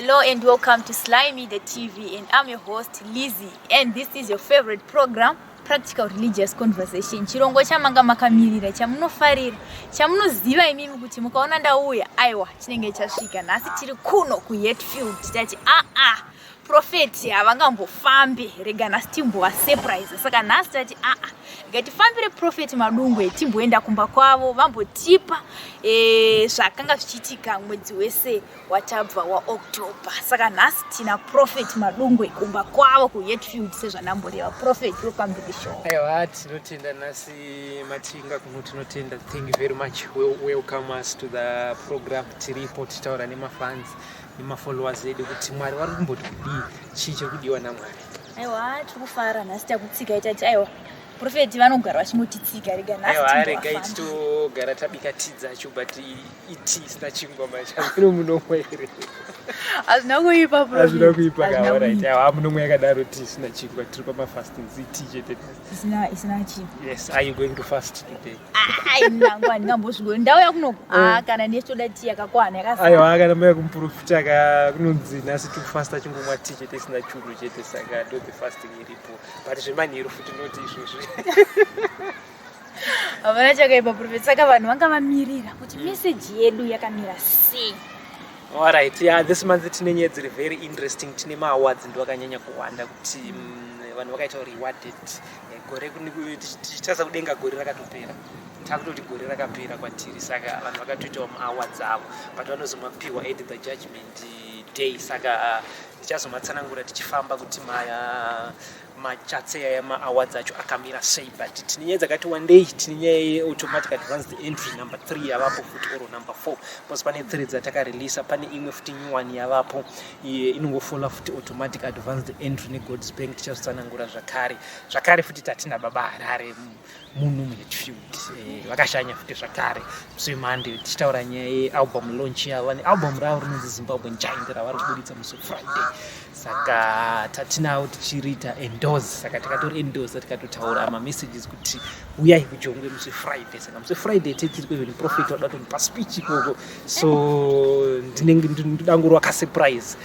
Hello and welcome to Slimy the TV, and I'm your host Lizzie, and this is your favorite program, Practical Religious Conversation. Chirongwa chamanga makamirira, chamunofarira, chamunoziva imimi kuti mukaona ndauya, aiwa, chinenge chasvika. Nhasi tiri kuno kuHatfield, tati aa ah, prophet havangambofambi, rega nhasi timbovasurprise. Saka nhasi tati aa, rega tifambire Prophet Madungwe, timboenda kumba kwavo vambotipa zvakanga zvichiitika mwedzi wese watabva waOctober. Saka nhasi tina Prophet Madungwe kumba kwavo kuHatfield sezvandamboreva. Prophet, welcome to the show. Aiwa, tinotenda nhasi matinga kuno, tinotenda. Thank you very much. Welcome us to the program. Tiripo tichitaura nemafans nemafollowers edu kuti Mwari vari kumboti kudii, chii chiri kudiwa naMwari. Aiwa, tiri kufara nhasi takutsika, itati aiwa, Prophet vanogara vachingotitsika, rega nhasi Aiwa, regai timbovafamba. Titogara tabika tii dzacho, but itii isina chingwa machamino munomwa here? Hazvina kuipa. Hazvina kuipa. Hazvina Ka, alright. kuipa. Aiwa, munomwa yakadaro tii isina chingwa, tiri pamafastings, itii chete. Isina chii? Yes, are you going to fast today? Ai, nangu handingambozvigoni, ndauya kunoku. Ah, kana netoda tii yakakwana yakazara. Aiwa, kana mauya kumuprofita ka, kunonzi nhasi tikufasta, chingomwa tii chete isina churu chete. Saka ndo the fasting iripo, but zvemanheru futi noti izvozvi. Havana chakaipa, Prophet. Saka vanhu vanga vamirira kuti meseji yedu yakamira sei? Alright, yeah, this month tine nyaya dziri very interesting. Tine maawards ndo akanyanya kuwanda kuti vanhu vakaita rewarded. Gore tichitarisa kudenga, gore rakatopera, takutoti gore rakapera kwatiri. Saka vanhu vakatoitawo maawards avo, but vanozomapiwa at the judgment day. Saka ndichazomatsanangura tichifamba kuti maya machatse aya maawards acho akamira sei. But tine nyaya dzakati wandei. Tine nyaya yeautomatic advanced entry number 3 yavapo futi, or number 4, because pane 3 dzatakareleasa, pane imwe futi new one yavapo. Iye inongofola futi automatic advanced entry neGod's Bank, tichazotsanangura zvakare. Zvakare futi tatina Baba Harare muno muHatfield. Vakashanya futi zvakare musi weMonday, tichitaura nyaya yealbum launch yavo. Vane album ravo rinonzi Zimbabwe Giant ravari kubuditsa musi weFriday. Saka tatinavo tichiriita endorse. Saka takatori endorse, tikatotaura mamessages kuti uyai kuJongwe musi weFriday. Saka musi weFriday tetiri kueven prophet vada kutomupa speech ikoko, so ndinenge ndodangorwa kasurprise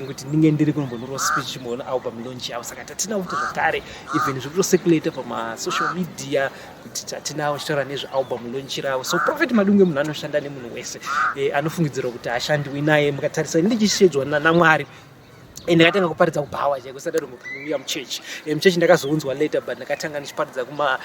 kuti ndinge ndiri kunombonorwa speech chimboona album launch yavo. Saka tatinavo futi zvakare, even zviri kutocirculata pamasocial media kuti tatinavo tichitaura nezvealbum launch ravo. So Prophet Madungwe munhu anoshanda nemunhu wese, anofungidzirwa kuti hashandiwi naye. Mukatarisa, ndichishedzwa naMwari, ndakatanga kuparidza kubhawa chaiko sati ndatombouya muchechi. Muchechi ndakazounzwa later, but ndakatanga ndichiparidza kuma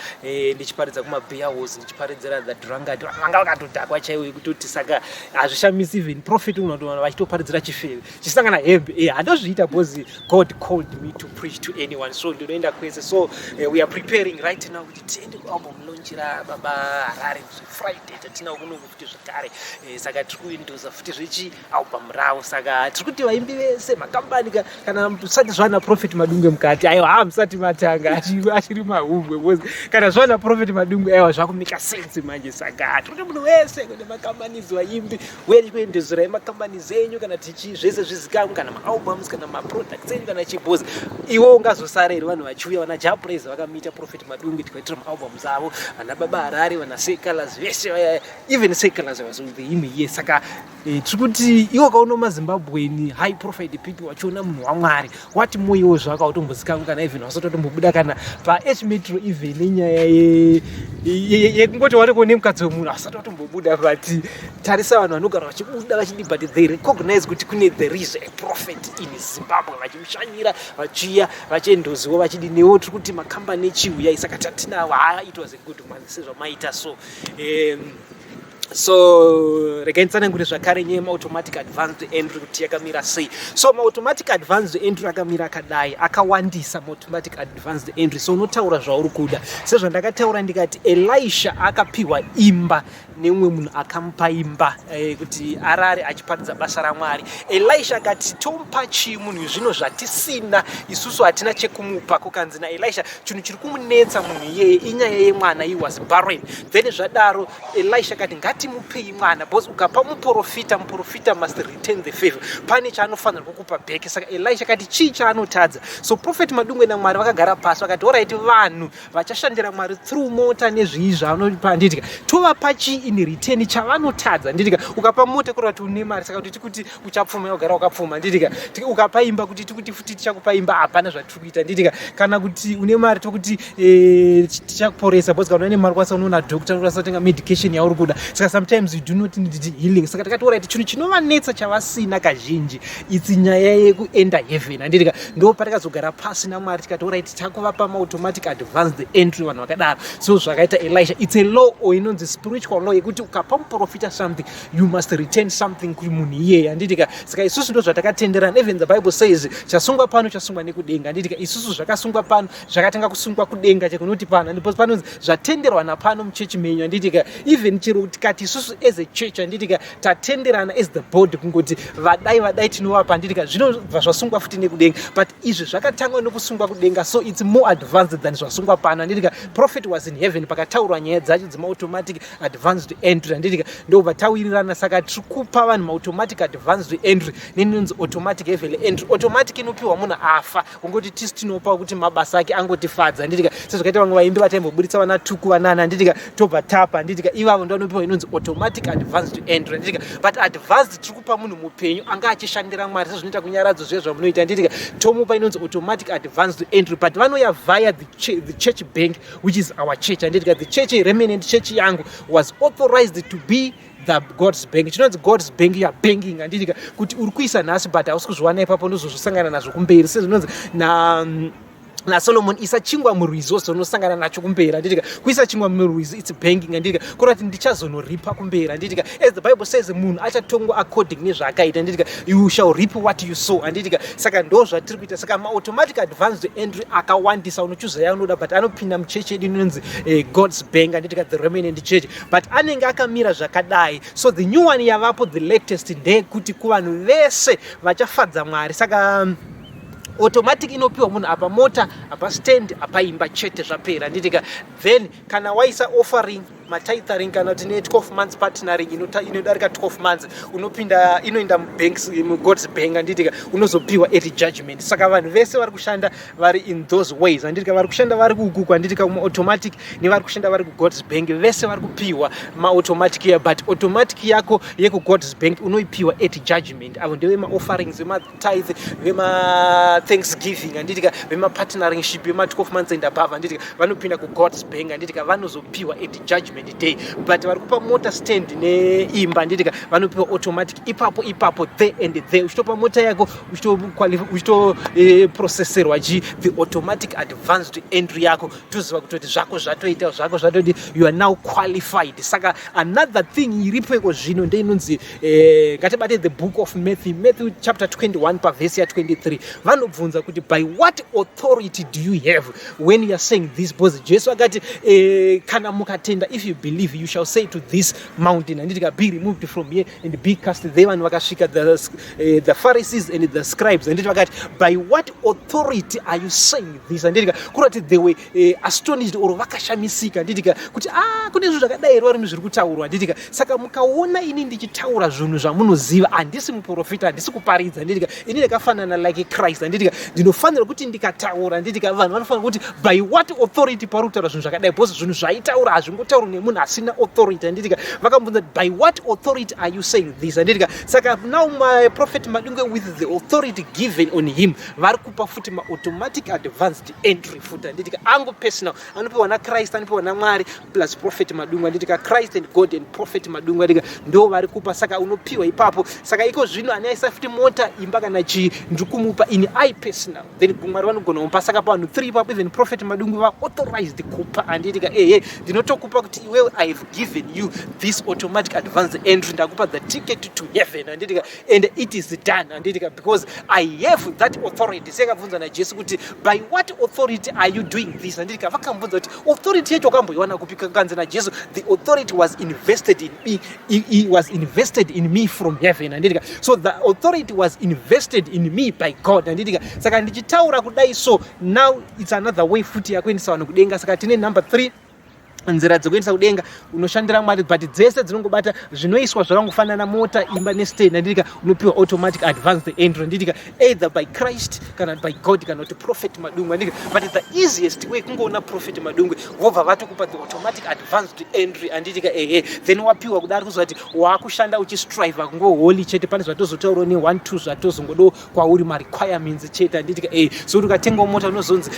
ndichiparidza kumabeer halls, ndichiparidzira the drunkard, vanhu vanga vakatodhakwa chaiwo yekutoti. Saka hazvishamisi even prophet unotoona vachitoparidzira chifeve chisangana hembe. Handozviita because God called me to preach to anyone, so ndinoenda kwese. So we are preparing right now kuti tiende kualbum launch raBaba Harare musi Friday. Tatinawo kunoku futi zvakare. Saka tiri kuendorsa futi zvechi album ravo. Saka tiri kuti vaimbi vese, makambani, kana musati zvana Prophet Madungwe mukati, aiwa, ha, musati matanga, achiri mahumbwe, because kana zvana Prophet Madungwe, aiwa, zvakumeka sense manje. Saka tiri kuti munhu wese kune macompanies, vaimbi uye kuendoserai macompanies enyu, kana tichi zvese zvizikamwe, kana maalbums, kana maproducts enyu, kana chibhozi iwe ungazosara here vanhu vachiuya? Vana Jah Prayzah vakamuita Prophet Madungwe, tikaitira maalbums avo, vana Baba Harare, vana Seh Calaz vese vaya, even Seh Calaz was with him here. Saka tiri kuti iwo kaona maZimbabwean high profile people vachiona munhu waMwari, wati moiwo zvako autombozikamwe, kana even vasati watombobuda kana pah Metro, even nenyaya yekungoti wari kuone mukadzi wemunhu asati watombobuda. But tarisa vanhu vanogara vachibuda vachidi, but they recognize kuti kune, there is a prophet in Zimbabwe, vachimushanyira, vachiya vachiendoziwa vachidi. Newo tiri kuti makambani echiuyai. Saka tatinawo. Ha, it was a good month sezvamaita. So regai nditsanangure zvakare nyaya yemaautomatic advanced entry kuti yakamira sei. So maautomatic advanced entry akamira akadai, akawandisa maautomatic advanced entry. So unotaura zvauri kuda, sezvandakataura ndikati Elisha akapiwa imba neumwe munhu akamupa imba kuti arare achiparidza basa raMwari. Elisha akati, "Tomupa chii munhu zvino zvatisina isusu? Hatina chekumupa." Kukanzi naElisha, chinhu chiri kumunetsa munhu iyeye inyaya yemwana, he was barren. Then zvadaro Elisha akati, "Ngati Ngatimupei mwana, because ukapa muprofita, muprofita must return the favor. Pane chaanofanira kukupa back. Saka Elisha akati, chii chaanotadza? So Prophet Madungwe naMwari vakagara pasi, vakati, alright, vanhu vachashandira Mwari through mota nezvii zvaanopa, handitika? Tovapa chii in return chavanotadza, handitika? Ukapa mota, kureva kuti une mari, saka kuti tikuti uchapfuma, ugara wakapfuma, handitika? Ukapa imba, kuti tikuti futi tichakupa imba, hapana zvatiri kuita, handitika? Kana kuti une mari, tokuti tichakuporesa, because kana une mari kwanisa unoona doctor, unokwanisa kutenga medication yauri kuda. Saka sometimes you do not need healing. Saka takati, alright, chinhu chinovanetsa chavasina kazhinji, its nyaya yekuenda heaven, handitika? Ndo patakazogara pasi naMwari, tikati, alright, takuvapa maautomatic advanced entry vanhu vakadaro. So zvakaita Elisha, it's a law or inonzi spiritual law yekuti ukapa muprofita something, you must return something kumunhu iyeye, handitika? Saka isusu ndo zvatakatenderana. Even the Bible says, chasungwa pano chasungwa nekudenga, handitika? Isusu zvakasungwa pano zvakatanga kusungwa kudenga, chekunoti pano ndipo panonzi zvatenderwa napano muchechi menyu, handitika? Even chero tikati isusu as a church, handitika, tatenderana as the board kungoti vadai vadai tinovapa, handitika, zvinobva zvasungwa futi nekudenga. But izvi zvakatangwa nokusungwa kudenga, so it's more advanced than zvasungwa pano, handitika? Prophet was in heaven pakataurwa nyaya dzacho dzemaautomatic advanced entry, handitika? Ndobva tawirirana. Saka tiri kupa vanhu maautomatic advanced entry nenonzi automatic heavenly entry. Automatic inopiwa munhu afa, ungoti tisi tinopa kuti mabasa ake angotifadza, handitika? Sezvakaita vamwe vaimbi vataimboburitsa, vana Tuku, vanana, handitika, tobva tapa, handitika? Ivavo ndo vanopiwa inonzi automatic advanced entry, handitika? But advanced tiri kupa munhu mupenyu anga achishandira Mwari, sezvinoita kunyaradzo zviye zvamunoita, handitika? Tomupa inonzi automatic advanced entry, but vanoya via the church bank, which is our church, handitika? The church, Remnant Church yangu, was authorized to be the God's bank. Chinonzi God's bank, you are banking, handitika, kuti uri kuisa nhasi but hausi kuzviwana ipapo, ndozozvisangana nazvo kumberi, sezvinonzi na naSolomon, isa chingwa murwizi wozonosangana nacho kumberi, handitika? Kuisa chingwa murwizi, it's banking, handitika? Kureva kuti ndichazonoripa kumberi, handitika? As the Bible says, munhu achatongwa according nezvaakaita, handitika? You shall reap what you sow, handitika? Saka ndo zvatiri kuita. Saka maautomatic advanced entry akawandisa, unochuza yaunoda, but anopinda muchechi yedu inonzi God's bank, handitika, the Remnant Church, but anenge akamira zvakadai. So the new one yavapo, the latest, ndeyekuti kuvanhu vese vachafadza Mwari. Saka automatic inopiwa munhu apa mota, apa stand, apa imba chete, zvapera, handitika? Then kana waisa offering, matithing, kana kuti ne12 months partnering inodarika 12 months, unopinda, inoenda mubanks, muGod's bank, handitika? Unozopiwa at judgment. Saka vanhu vese vari kushanda vari in those ways, handitika, vari kushanda vari kukuku, handitika, kumaautomatic, nevari kushanda vari kuGod's bank, vese vari kupiwa maautomatic ya. But automatic yako yekuGod's bank unoipiwa at judgment. Avo ndevemaofferings, vematithe, vemathanksgiving, handitika, vemapartneringship, vema12 months and above, handitika, vanopinda kuGod's bank, handitika, vanozopiwa at judgment day. But vari kupa mota, stand neimba, handitika, vanopiwa automatic ipapo ipapo, there and there. Uchitopa mota yako, uchitoprocesserwa chi the automatic advanced entry yako, toziva kutoti zvako zvatoita, zvako zvatoti you are now qualified. Saka another thing iripo iko zvino ndeinonzi ngatibate the book of Matthew, Matthew chapter 21, pavhesi ya23. Vanobvunza kuti, "By what authority do you have when you are saying this?" Because Jesu akati, kana mukatenda, if you believe, you shall say to this mountain, handitika, 'Be removed from here and be cast there.' Vanhu vakasvika, the Pharisees and the scribes, handiti, vakati, "By what authority are you saying this?" Handitika, kurati they were astonished or vakashamisika, handitika, kuti, ah, kune zvinhu zvakadai here varimi zviri kutaurwa, handitika? Saka mukaona ini ndichitaura zvinhu zvamunoziva, handisi muprofita, handisi kuparidza, handitika? Ini ndakafanana like Christ, handitika? Ndinofanira kuti ndikataura, handitika, vanhu vanofanira kuti, "By what authority pari kutaura zvinhu zvakadai?" Because zvinhu zvaitaura hazvingotaurwi nemunhu asina authority, handitika? Vakambunza, "By what authority are you saying this?" Handitika? Saka now my Prophet Madungwe, with the authority given on him, vari kupa futi maautomatic advanced entry futi, handitika? Angu personal anopiwa naChrist, anopiwa naMwari plus Prophet Madungwe, handitika? Christ and God and Prophet Madungwe, handitika, ndo vari kupa. Saka unopiwa ipapo. Saka iko zvino ane aisa futi mota, imba kana chii, ndiri kumupa ini, I personal. Then Mwari vanogona kumupa. Saka pavanhu 3 ipapo, even Prophet Madungwe vaauthorized kupa, handitika? Ehe, ndinotokupa kuti iwewe, I have given you this automatic advanced entry, ndakupa the ticket to heaven, handitika? And it is done, handitika? Because I have that authority. Sekabvunza naJesu kuti, "By what authority are you doing this?" Handitika? Vakambvunza kuti, "Authority yacho wakamboiwana kupi?" Kanzi naJesu, "The authority was invested in me, it was invested in me from heaven," handitika? So the authority was invested in me by God, handitika? Saka ndichitaura kudai, so now it's another way futi yakuendesa vanhu kudenga. Saka tine number 3. Nzira dzekuendesa kudenga, unoshandira Mwari, but dzese dzinongobata zvinoiswa zvakangofanana, mota, imba nestand, handitika? Unopiwa automatic advanced entry, handitika? Either by Christ kana by God kana kuti Prophet Madungwe, handitika? But the easiest way kungoona Prophet Madungwe, vobva vatokupa the automatic advanced entry, handitika? Ehe, then wapiwa kudari, kuzoti waakushanda uchistrive kungoholy chete. Pane zvatozotaurawo ne1 2 zvatozongodo kwauri, marequirements chete, handitika? So kuti ukatengawo mota unozonzi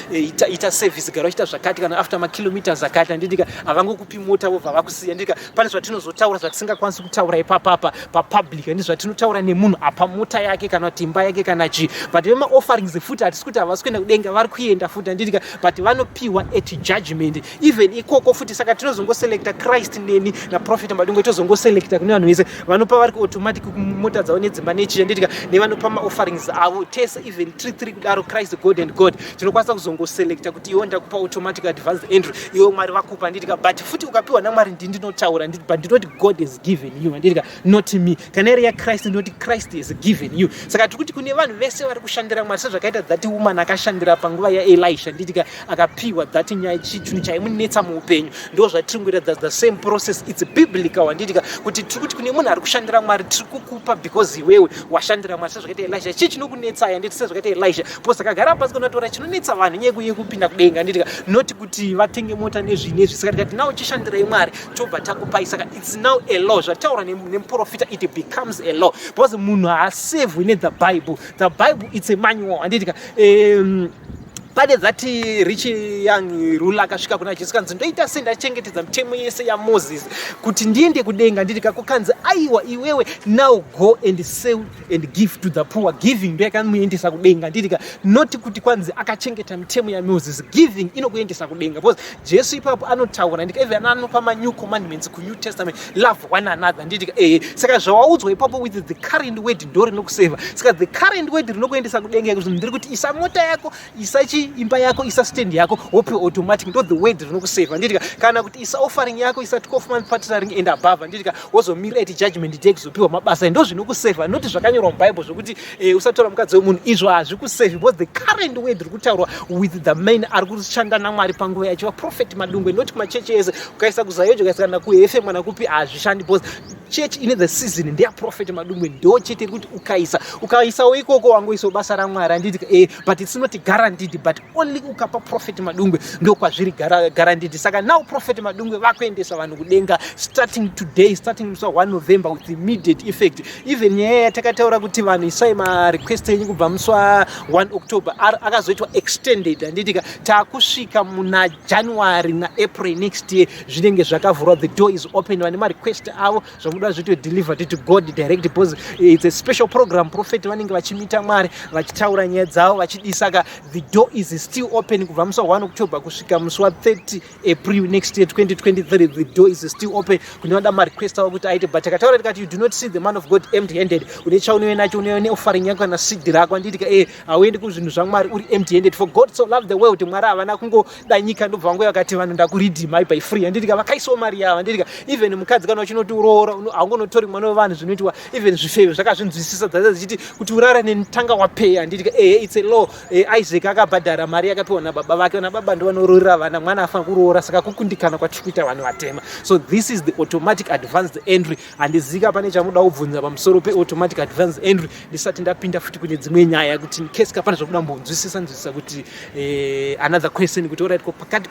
ita service, gara uchiita zvakati, kana after makilometers akati, handitika? Havangokupi mota vobva vakusiya, handitika? Pane zvatinozotaura zvatisingakwanisi kutaura ipapapa papublic, handi zvatinotaura nemunhu apa mota yake kana kuti imba yake kana chii. But vemaofferings futi, hatisi kuti havasi kuenda kudenga, vari kuenda futi, handitika? But vanopiwa at judgment even ikoko futi. Saka tinozongoselecta, Christ neni naProphet Madungwe, tozongoselecta kune vanhu vese vanopa vari kuautomatic kumota dzavo nedzimba nechii, handitika? Nevanopa maofferings avo tese, even tiri tiri kudaro, Christ, God and God, tinokwanisa kuzongoselecta kuti iwo ndakupa automatic advanced entry, iwo Mwari vakupa, handitika? But futi ukapiwa naMwari, ndinotaura, but ndinoti God has given you, handitika? Not me. Kana iri yaChrist, ndinoti Christ has given you. Saka tiri kuti kune vanhu vese vari kushandira Mwari, sezvakaita that woman akashandira panguva yaElisha, handitika? Akapiwa that nyaya, chinhu chaimunetsa muupenyu. Ndo zvatiri kuita, the same process, it's biblical, handitika? Kuti tiri kuti kune munhu ari kushandira Mwari, tiri kukupa because iwewe washandira Mwari sezvakaita Elisha. Chii chinokunetsai, handiti? Sezvakaita Elisha, because akagara pasi kunotaura chinonetsa vanhu nyaya yekupinda kudenga, handitika? Not kuti vatenge mota nezvinezvi. Saka tikati now chishandirai Mwari, tobva takupai. Saka it's now a law. Zvataura nemuprofita, it becomes a law, because munhu haasevhwi nethe Bible. The Bible, it's a manual, handitika? Pane that rich young ruler akasvika kuna Jesu, kanzi, "Ndoita sei? Ndachengetedza mitemo yese yaMoses kuti ndiende kudenga," handitika? Kukanzi, "Aiwa, iwewe now go and sell and give to the poor." Giving ndo yakamuendesa kudenga, handitika? Not kuti kwanzi akachengeta mitemo yaMoses. Giving inokuendesa kudenga, because Jesu ipapo anotaura, handitika? Even anopa manew commandments kuNew Testament, love one another, handitika? Ehe, saka zvawaudzwa ipapo with the current word ndo rinokuseva. Saka the current word rinokuendesa kudenga, ikuti ndiri kuti isa mota yako, isa chi imba yako, isa stand yako, wopiwa automatic. Ndo the word rinokuseva, handitika? Kana kuti isa offering yako, isa 12 month partnering and above, handitika? Wozomira at judgment day kuzopiwa mabasa. Ndo zvinokuseva, noti zvakanyorwa muBible zvokuti usatora mukadzi wemunhu. Izvo hazvikusevhi, because the current word riri kutaurwa with the man ari kushanda naMwari panguva yachiva Prophet Madungwe, noti kumachechi ese. Ukaisa kuZAOGA, ukaisa kana kuFM kana kupi, hazvishandi, because church ine the season ndeyaProphet Madungwe. Ndo chete iri kuti ukaisa, ukaisawo ikoko, wangoisawo basa raMwari, handiti? But it's not guaranteed, but only ukapa Prophet Madungwe ndo kwazviri guaranteed. Saka now Prophet Madungwe vakuendesa vanhu kudenga starting today, starting musi wa1 November with immediate effect. Even nyaya yatakataura kuti vanhu isai marequest enyu kubva musi wa1 October akazoitwa extended, handitika? Taakusvika muna January naApril next year, zvinenge zvakavhurwa. The door is open. Vane marequest avo, zvamuda zvito delivered to God direct, because it's a special program. Prophet vanenge vachimita Mwari, vachitaura nyaya dzavo vachidisaka. The door is still open kubva musi wa1 October kusvika musi wa30 April next year, 2023. The door is still open kune vada marequest avo kuti aite. But takataura tikati you do not see the man of God empty handed. Une chaunove nacho, une neoffering yako kana seed rako, handitika? Hauendi kuzvinhu zvaMwari uri empty handed. For God so loved the world. Mwari havana kungoda nyika ndobva vangu vakati, "Vanhu, ndakuredeemai by free," handitika? Vakaisawo mari yavo, handitika? Even mukadzi kana uchinoti uroora, haungonotori mwana wevanhu. Zvinoitwa, even zvifeve zvakazvinzwisisa, dzaza dzichiti kuti urara nenitanga wapeya, handitika? Ehe, it's a law. Isaac akabhadhara mari yakapiwa nababa vake. Nababa ndo vanororera vana, mwana afanira kuroora. Saka kukundikana kwatiri kuita vanhu vatema. So this is the automatic advanced entry. Handizika pane chamuda kubvunza pamusoro peautomatic advanced entry ndisati ndapinda futi kune dzimwe nyaya, kuti in case kapane zvakuda mbonzwisisa nzwisisa kuti another question, kuti alright, ko pakati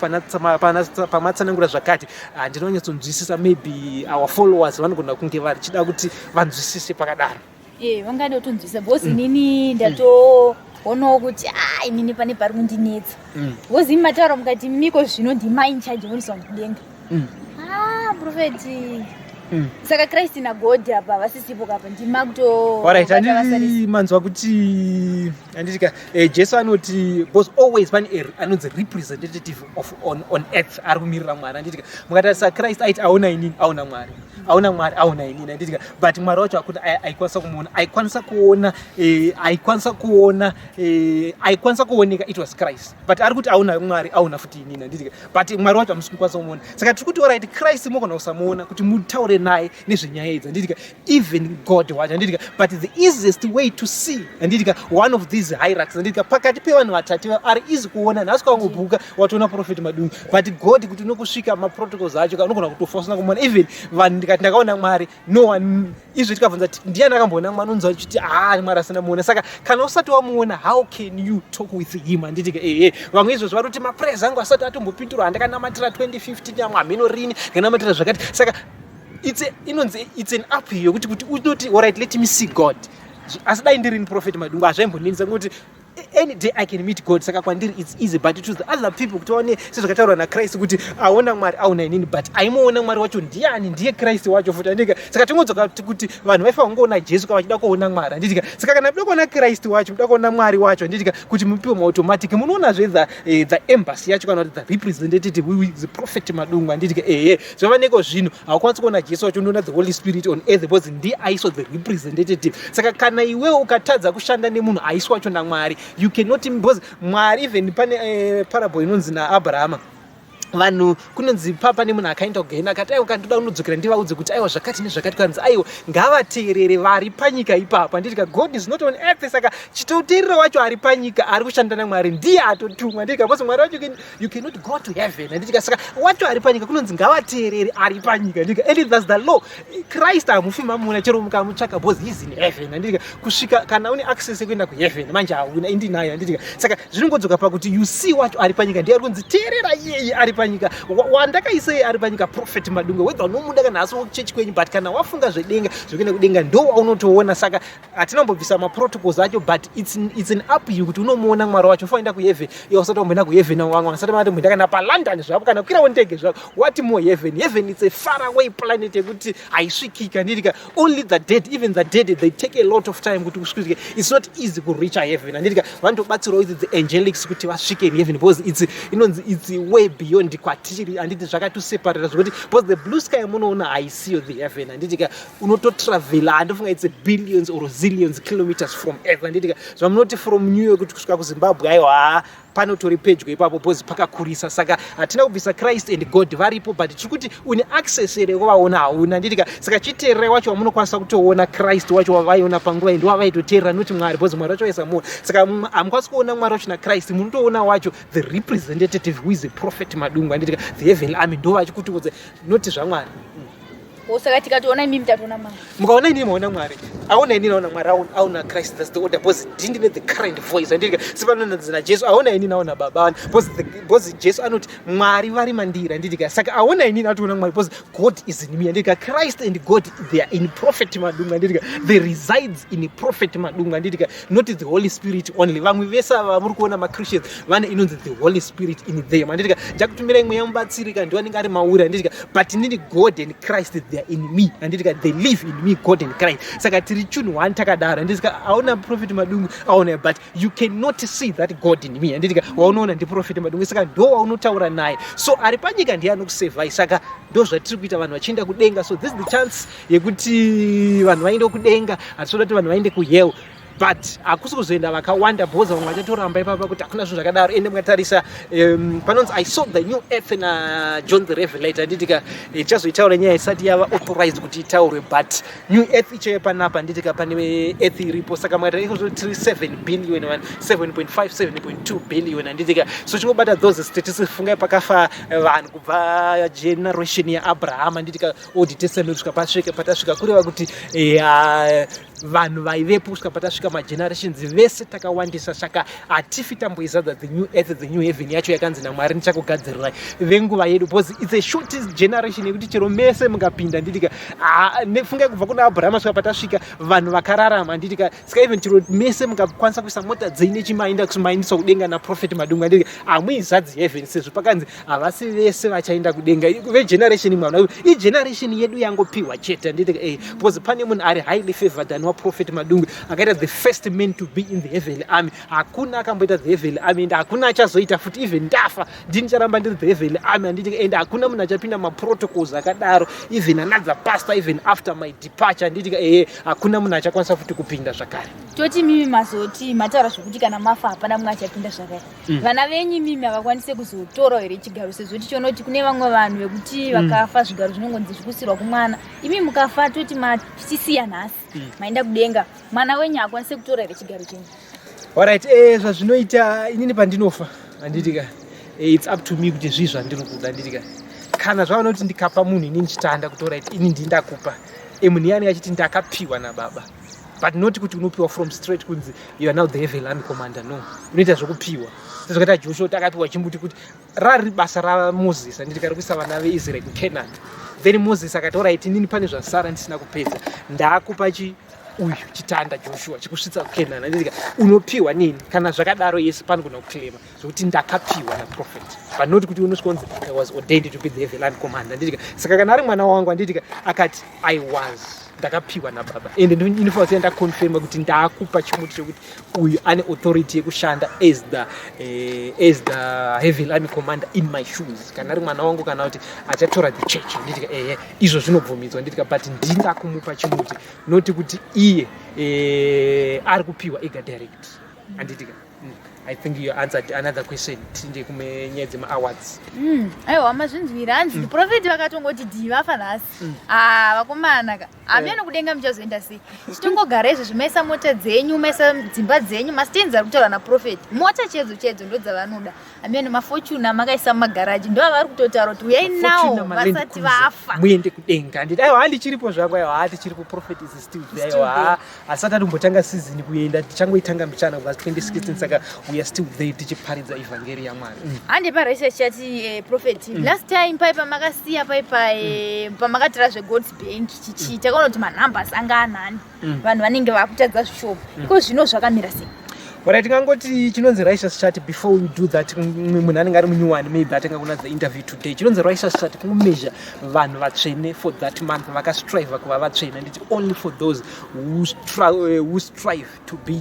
pamatsanangura zvakati, handinonyatsonzwisisa. Maybe our followers vanogona kunge vachida kuti vanzwisise pakadaro. Vangade kutonzwisisa, because inini ndatoonawo kuti a inini pane pari kundinetsa, because imi mataura mukati miko zvino ndima in charge voniswa mukudenga. Ah, Prophet, saka Christ naGod apa vasisipo kapa, ndima kuto Alright, handiti manzwa kuti, handitika, Jesu anoti, because always pane anonzi representative of on earth ari kumirira Mwari, handitika? Mukatarisa, Christ aiti aona inini aona Mwari. Aona Mwari, aona inini, handitika? But Mwari wacho hakuna aikwanisa kumuona. Aikwanisa kuona, aikwanisa kuona, aikwanisa kuoneka, it was Christ. But ari kuti aona Mwari, aona futi inini, handitika? But Mwari wacho hamusi kukwanisa kumuona. Saka tiri kuti, alright, Christ mogona kusamuona kuti mutaure naye nezvenyaya idzi, handitika? Even God wacho, handitika? But the easiest way to see, handitika, one of these hierarchs, handitika, pakati pevanhu vatatu ari easy kuona, nhasi kwangobhuka watoona Prophet Madungu. But God, kuti unokusvika maprotocols acho, unogona kutofa usina kumuona. Even vanhu, ndikati ndakaona Mwari, no one. Izvo tikabvunza kuti ndiani akamboona Mwari, unonzwa uchiti, "Ah, Mwari asina muona." Saka kana usati wamuona, how can you talk with him, handitika? Ehe, vamwe izvozvo vari kuti maprayers angu asati atombopindurwa, handakanamatira 2015, amwe hameno rini ndakanamatira zvakati. Saka inonzi it's an up yokuti kuti unoti, "Alright, let me see God." Asi dai ndirini Prophet Madungu, hazvaimbonetsa kuti any day I can meet God. Saka kwandiri it's easy, but to the other people, kuti vaone sezvakataurwa naChrist kuti aona Mwari, aona inini, but aimuona Mwari wacho ndiani? Ndiye Christ wacho futi, handika? Saka tingodzoka kuti vanhu vaifanira kungoona Jesu kana vachida kuona Mwari, handitika? Saka kana muda kuona Christ wacho, muda kuona Mwari wacho, handitika, kuti mupiwe maautomatic, munoonazve the embassy yacho, kana kuti the representative, the Prophet Madungu, handitika? Ehe, zvavaneko zvino haukwanisi kuona Jesu wacho, unoona the Holy Spirit on earth, because ndiye aiswa, the representative. Saka kana iwewe ukatadza kushanda nemunhu aiswa wacho naMwari, you cannot, because Mwari, even pane parable inonzi naAbrahama, vanhu kunonzi pane munhu akaenda kugehena, akati, "Aiwa, kandoda kunodzokera ndivaudze kuti aiwa, zvakati nezvakati." Kanzi, "Aiwa, ngavateerere vari panyika ipapo," handitika? God is not on earth. Saka chitoteerera wacho ari panyika, ari kushanda naMwari, ndiye atotumwa, handitika? Because Mwari wacho, you cannot go to heaven, handitika? Saka wacho ari panyika, kunonzi ngavateerere ari panyika, handitika? And that's the law. Christ hamufi mamuona chero mukamutsvaka, because he is in heaven, handitika? Kusvika kana une access yekuenda kuheaven, manje hauna, indinayo, handitika? Saka zvinongodzoka pakuti you see wacho ari panyika, ndiye ari kunzi teerera iyeye ari panyika. Wandakaisei ari panyika, Prophet Madungwe, whether unomuda kana asi wakuchechi kwenyu, but kana wafunga zvedenga, zvekuenda kudenga, ndo waunotoona. Saka hatina kumbobvisa maprotocols acho, but it's an up you kuti unomuona Mwari wacho. Ufanira kuheaven, iwe usati wamboenda kuheaven, vamwe vasati vatomboenda kana paLondon zvavo, kana kukwirawo ndege zvavo, what more heaven? Heaven, it's a far away planet yekuti haisvikika, handitika? Only the dead, even the dead, they take a lot of time kuti kusvikike. It's not easy kureacha heaven, handitika? Vanotobatsirawo idzi the angelics kuti vasvike in heaven, because it's inonzi it's way beyond kwatiri, handiti? Zvakatoseparata zvekuti, because the blue sky munoona haisiyo the heaven, handitika? Unototravela, handifunga it's a billions or zillions kilometers from earth, handitika? Zvamunoti from New York kuti kusvika kuZimbabwe, aiwa, panotori pedyo ipapo, because pakakurisa. Saka hatina kubvisa Christ and God, varipo, but tiri kuti une access here yekuvaona? Hauna, handitika? Saka chiteererai wacho wamunokwanisa kutoona. Christ wacho wavaiona panguva iyi ndo wavaitoteerera, noti Mwari, because Mwari wacho vaisamuona. Saka hamukwanisi kuona Mwari wacho naChrist, munotoona wacho the representative, who is the Prophet Madungu, handitika? The heavenly army ndo vachikuti noti zvaMwari. Saka tikatoona imimi, tatoona Mwari? Mukaona inini, maona Mwari. Aona inini, aona Mwari, aona Christ. That's the order, because ndindine the current voice, handitika? Sipanonanzi naJesu, aona inini, aona Baba, because Jesu anoti Mwari vari mandiri, handitika? Saka aona inini, atoona Mwari, because God is in me, handitika? Christ and God, they are in Prophet Madungu, handitika? They resides in Prophet Madungu, handitika? Not the Holy Spirit only. Vamwe vese ava muri kuona maChristians vane inonzi the Holy Spirit in them, handitika? Ndichakutumirai Mweya Mubatsirika, ndiwo anenge ari mauri, handitika? But inini, God and Christ, they are in me, handitika? They live in me, God and Christ. Saka tiri chinhu one takadaro, handitika? Aona Prophet Madungu, aona, but you cannot see that God in me, handitika? Waunoona ndiProphet Madungu, saka ndo waunotaura naye. So ari panyika ndiye anokusevhai. Saka ndo zvatiri kuita, vanhu vachienda kudenga. So this is the chance yekuti vanhu vaende kudenga. Hatitoda kuti vanhu vaende kuhell, but hakusi kuzoenda vakawanda, because vamwe vachatoramba ipapa kuti hakuna zvinhu zvakadaro. Ende mukatarisa, panonzi "I saw the new earth" naJohn the Revelator, handitika? Tichazoitaura nyaya isati yava authorized kuti itaurwe, but new earth ichaive panapa, handitika? Pane earth iripo. Saka mukatarisa, tiri 7 billion vanhu, 7.5, 7.2 billion, handitika? So chingobata those statistics, fungai pakafa vanhu kubva generation yaAbraham, handitika, Old Testament, kusvika pasvika patasvika, kureva kuti vanhu vaivepo kusvika patasvika, magenerations vese takawandisa. Saka hatifi tamboizadza the new earth, the new heaven yacho yakanzi naMwari ndichakugadzirirai venguva yedu, because it's a short generation yekuti chero mese mukapinda, handitika, fungai kubva kuna Abrahama svika patasvika, vanhu vakararama, handitika? Saka even chero mese mukakwanisa kuisa mota dzenyu nechimainda kumaindiswa kudenga naProphet Madungu, handitika, hamuizadzi heaven, sezvo pakanzi havasi vese vachaenda kudenga vegeneration imwe. Igeneration yedu yangopiwa chete, handitika? Because pane munhu ari highly favored. waProphet Madungwe akaita the first man to be in the heavenly army. Hakuna akamboita the heavenly army and hakuna achazoita futi. Even ndafa, ndini charamba ndiri the heavenly army, handiti? And hakuna munhu achapinda maprotocols akadaro, even another pastor, even after my departure, handiti? Ehe, hakuna munhu achakwanisa futi kupinda zvakare. Toti mimi mazoti mataura zvokuti kana mafa hapana mumwe achapinda zvakare. Vana venyu mimi havakwanise kuzotorawo here chigaro, sezvo tichiona kuti kune vamwe vanhu vekuti vakafa zvigaro zvinongonzi zvikusirwa kumwana? Imi mukafa, toti machisiya nhasi, maenda kudenga, mwana wenyu haakwanise kutora here chigaro chenyu? Alright, zvazvinoita, inini pandinofa, handiti ka, it's up to me kuti zvii zvandiri kuda, handiti ka? Kana zvaona kuti ndikapa munhu inini chitanda kuti alright, ini ndii ndakupa, munhu iye anenge achiti ndakapiwa nababa, but not kuti unopiwa from straight kunzi you are now the heavenly army commander. No, unoita zvokupiwa, sezvakaita Joshua kuti akapiwa chimbuti, kuti rari basa raMoses, handiti, kari kuisa vana veIsrael kuCanaan. Then Moses akati, alright, inini pane zvasara ndisina kupedza, ndaakupa chi uyu chitanda Joshua chikusvitsa kuCanaan, handiti ka? Unopiwa nini. Kana zvakadaro, yes, panogona kuclaima zvokuti ndakapiwa naprophet, but not kuti unosvika kunzi I was ordained to be the heavenly army commander, handiti ka? Saka kana ari mwana wangu, handiti ka, akati I was ndakapiwa nababa, ende inofanira kuti ndaconfirma kuti ndaakupa chimuti chekuti uyu ane authority yekushanda as the heavenly army commander in my shoes, kana ari mwana wangu, kana kuti achatora the church, handiti ka? Ehe, izvo zvinobvumidzwa, handiti ka? But ndinda kumupa chimuti, noti kuti iye ari kupiwa ega direct, handiti ka? I think you answered another question. Tinde kume nyaya dzema-awards. Aiwa, mazvinzwira. Hanzi prophet vakatongoti dhi vafa nhasi. Ah, vakomana ka, hameno kudenga muchazoenda sei. Chitongogara izvozvo, maisa mota dzenyu, maisa dzimba dzenyu, mastands ari kutaura naprophet, mota chedzo chedzo ndo dzavanoda. Hameno maFortuner makaisa mumagaraji ndo avari kutotaura kuti uyai nawo vasati vafa. Muende kudenga, handiti? Aiwa, handichiripo zvangu. Aiwa, hatichiripo. Prophet is still there. Still. Aiwa, hasati atombotanga season kuenda, tichangoitanga mbichana kubva 2016, saka we are still there tichiparidza ivhangeri yaMwari. Hande paresearch chati, prophet, last time pai pamakasiya paipa pamakatira zveGod's Bank chichi, takaona kuti manumbers anga anani, vanhu vanenge vakutadza zvishoma. Iko zvino zvakamira sei? Alright, tingangoti chinonzi righteous chart, before we do that, munhu anenge ari munyuwani maybe atanga kuna the interview today, chinonzi righteous chart kungomeasure vanhu vatsvene for that month, vakastrive kuva vatsvene, handiti? Only for those who strive to be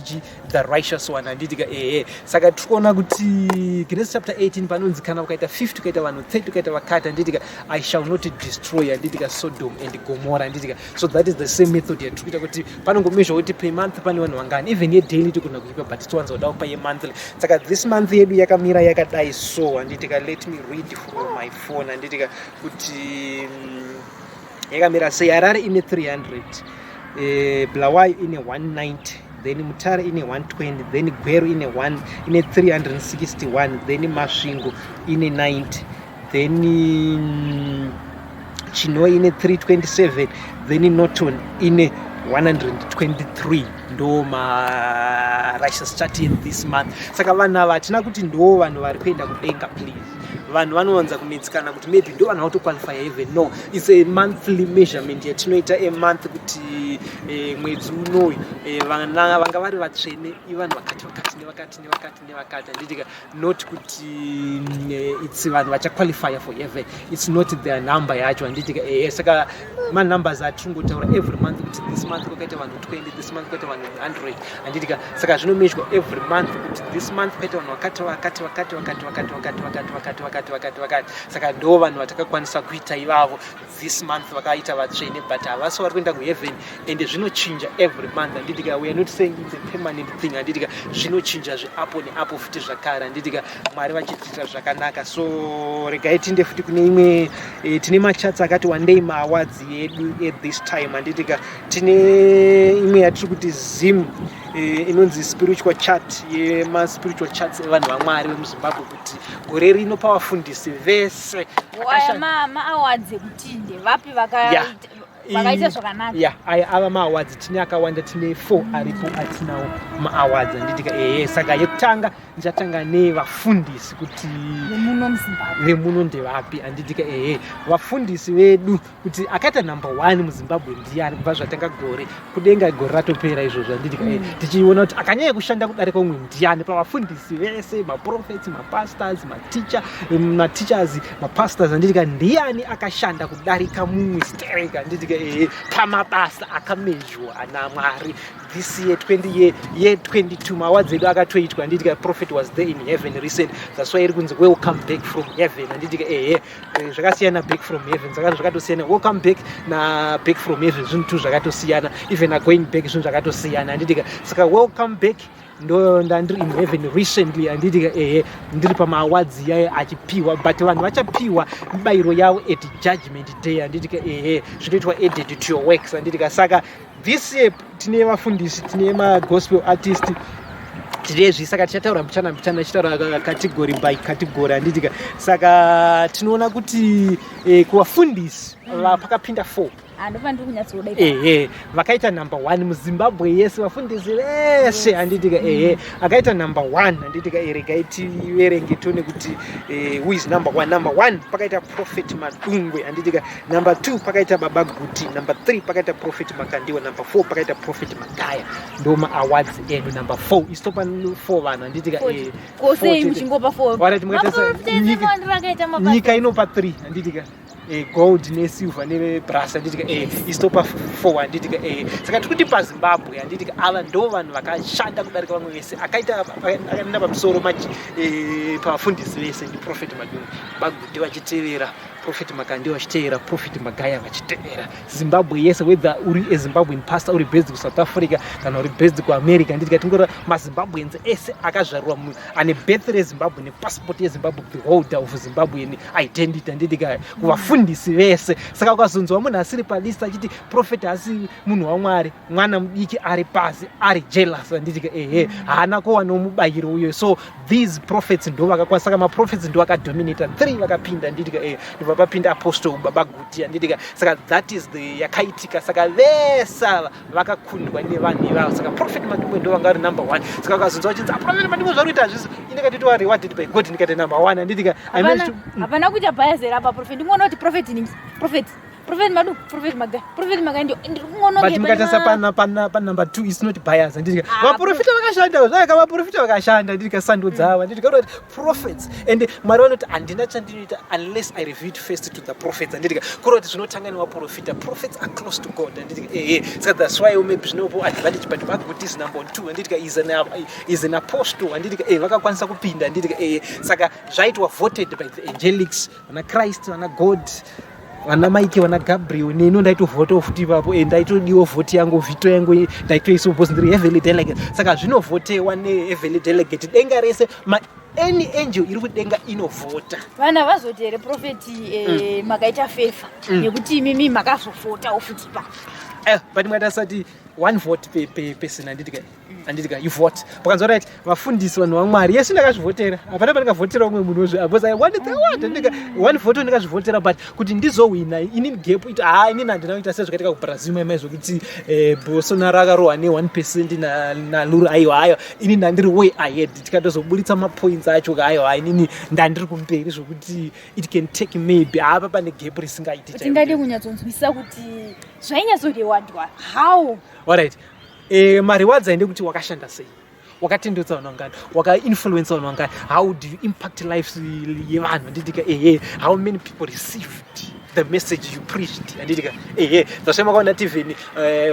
the righteous one, handiti ka? Ehe, saka tiri kuona kuti Genesis chapter 18 panonzi kana ukaita 50, ukaita vanhu 30, ukaita vakati, handiti ka, I shall not destroy, handiti ka, Sodom and Gomorrah, handiti ka? So that is the same method yatiri kuita, kuti panongomeasure kuti per month pane vanhu vangani. Even yedaily tikona kuipa, but towanza kuda kupa yemonthly. Saka this month yedu yakamira yakadai so, handiti ka? Let me read from my phone, handiti ka, kuti yakamira sei. Harare ine 300, Bulawayo ine 190, then Mutare ine 120, then Gweru ine 1 ine 361, then Masvingo ine 90, then Chinhoyi ine 327, then Norton ine 123. Ndo marighteous chart this month. Saka vanhu ava hatina kuti ndo vanhu vari kuenda kudenga. Please, vanhu vanowanza kunetsikana kuti maybe ndo vanhu vakutoqualify heaven. No, it's a monthly measurement yatinoita a month, kuti mwedzi unoyu vana vanga vari vatsvene ivanhu vakati vakati nevakati nevakati nevakati, handiti ka? Not kuti it's vanhu vachaqualifya for heaven. It's not their number yacho, handiti ka? Saka manumbers atingotaura every month kuti this month kwakaita vanhu 20, this month kwakaita vanhu 100, handiti ka? Saka zvinomeasurwa every month kuti this month kwaita vanhu vakati vakati vakati vakati vakati vakati vakati vakati vakati vakati vakati. Saka ndo vanhu vatakakwanisa kuita ivavo this month vakaita vatsvene, but havasi vari kuenda kuheaven. And zvinochinja every month, handiti ka? We are not saying it's a permanent thing, handiti ka? Zvinochinja zveapo neapo futi zvakare, handiti ka? Mwari vachitiitira zvakanaka. So regai tinde futi kune imwe. Tine macharts akati wandei, maawards yedu at this time, handiti ka? Tine imwe yatiri kuti Zim, inonzi spiritual chart, yemaspiritual charts evanhu vaMwari vemuZimbabwe, kuti gore rino pavafundisi vese Aya maawards ekuti ndevapi vakaita zvakanaka? Ya, aya ava maawards. Tine akawanda, tine four aripo atinawo maawards, handiti ka? Ehe, saka yekutanga ndichatanga nevafundisi kuti vemuno muZimbabwe. Vemuno ndevapi, handiti ka? Ehe, vafundisi vedu, kuti akaita number one muZimbabwe ndiani kubva zvatanga gore, kudenga gore ratopera izvozvo, handiti ka? Tichiona kuti akanyanya kushanda kudarika umwe ndiani pavafundisi vese, maprophets, mapastors, mateacher, mateachers, mapastors, handiti ka? Ndiani akashanda kudarika mumwe stereka, handiti ka? Ehe, pamabasa akamejwa naMwari this year, 20 year 22, maawards edu akatoitwa, handitika? Prophet was there in heaven recent. That's why iri kunzi "Welcome Back from Heaven", handitika? Ehe, zvakasiyana. Back from heaven zvakatosiyana. Welcome back na back from heaven zvinhu tu zvakatosiyana. Even a going back zvinhu zvakatosiyana, handitika? Saka welcome back ndo ndandiri in heaven recently, handitika? Ehe, ndiri pamaawards yayo achipiwa, but vanhu vachapiwa mibayiro yavo at judgment day, handitika? Ehe, zvinoitwa added to your works, handitika? Saka this year tine vafundisi, tine magospel artist, tinezvi. Saka tichataura mbichana mbichana, tichitaura category by category, handitika? Saka tinoona kuti kuvafundisi pakapinda four. Handova ndiri kunyatsoda. Ehe, vakaita number one muZimbabwe yese, vafundisi vese, handitika? Ehe, akaita number one, handitika? Regai tiverenge tione kuti who is number one. Number one pakaita Prophet Madungwe, handitika? Number two pakaita Baba Guti, number three pakaita Prophet Makandiwa, number four pakaita Prophet Magaya. Ndo maawards edu. Number four, istopa four vanhu, handitika? Kosei muchingopa four? Alright, rakaita nyika inopa three, handitika? Gold nesilver nebrass, handitika? Istopa four, handitika? Saka tiri kuti paZimbabwe, handitika, ava ndo vanhu vakashanda kudarika vamwe vese. Akaita akaenda pamusoro pavafundisi vese ndiProphet Madungwe, Baguti vachitevera, Prophet Makandiwa vachitevera, Prophet Magaya vachitevera. Zimbabwe yese, whether uri eZimbabwean pastor uri based kuSouth Africa kana uri based kuAmerica, handitika, tingora maZimbabweans ese akazvarwa ane birth reZimbabwe nepassport yeZimbabwe, the holder of Zimbabwean identity, handitika, kuvafundisi vese. Saka ukazonzwa munhu asiri palist achiti prophet asi munhu waMwari, mwana mudiki ari pasi ari jealous, handitika? Ehe, haana kuwanawo mubayiro uyo. So these prophets ndo vakakwanisa. Saka maprophets ndo akadominata, three vakapinda, handitika? Ehe, ndobva papinda Apostle Baba Guti, handitika? Saka that is the yakaitika. Saka vese ava vakakundwa nevanhu ivavo. Saka Prophet Madungwe ndo vanga vari number one. Saka ukazonzwa vachinzi, "Prophet Madungwe zvari kuita hazvisi," indikatitova rewarded by God, ndikaita number one, handitika? I managed Hapana kuita bias here apa, prophet? Ndingoona kuti prophet ningi, prophet Madu, Prophet Magaya, Prophet Magaya ndio ndiri kungoona. But mukatarisa panumber two, it's not bias, handitika? Ah, Vaprofita vakashanda zvaka, vaprofita vakashanda, handitika? Sando dzavo, handitika? Kuti prophets and Mwari vanoti, "Handina chandinoita unless I reveal it first to the prophets," handitika? Kuri kuti zvinotanga nevaprofita. Prophets are close to God, handitika? Ehe, saka that's why maybe zvinopo advantage, but Baguti is number two, handitika? Is an apostle, handitika? Ehe, vakakwanisa kupinda, handitika? Ehe, saka zvaitwa voted by the angelics, vana Christ, vana God, vana Mike, vana Gabriel. Neno ndaitovhotawo futi ipapo. Ndaitodiwo vhoti yangu, veto yangu ndaitoisawo because ndiri heavenly delegate. Saka zvinovhotewa neheavenly delegate, denga rese, ma any angel iri kudenga inovhota. Vanhu havazoti here, prophet, makaita favour nekuti imimi makazovhotawo futi pa But mwatasati one vote per person, handitika? Handitika, you vote pakanzwa, right? Vafundisi, vanhu vaMwari, yesu ndakazvivhotera. Hapana pandikavhotera umwe munhu wozve because I wanted the award, handika? One vote ndakazvivhotera, but kuti ndizowina inini gap iti, ha, inini handina kuita sezvakaitika kuBrazil maimai zvokuti Bolsonaro akarohwa ne1% naLula. Aiwa, aiwa, inini ndandiri way ahead. Tikatozoburitsa mapoints acho, aiwa, inini ndandiri kumberi zvokuti it can take maybe hapa pane gap risingaiti. Tingade kunyatsonzwisisa kuti zvainyatsorewardwa how? Alright, marewards aende kuti wakashanda sei, wakatendetsa vanhu vangani, wakainfluensa vanhu vangani, how do you impact lives yevanhu, handitika? Ehe, how many people received the message you preached, handitika? Ehe, zasvai makaona tivheni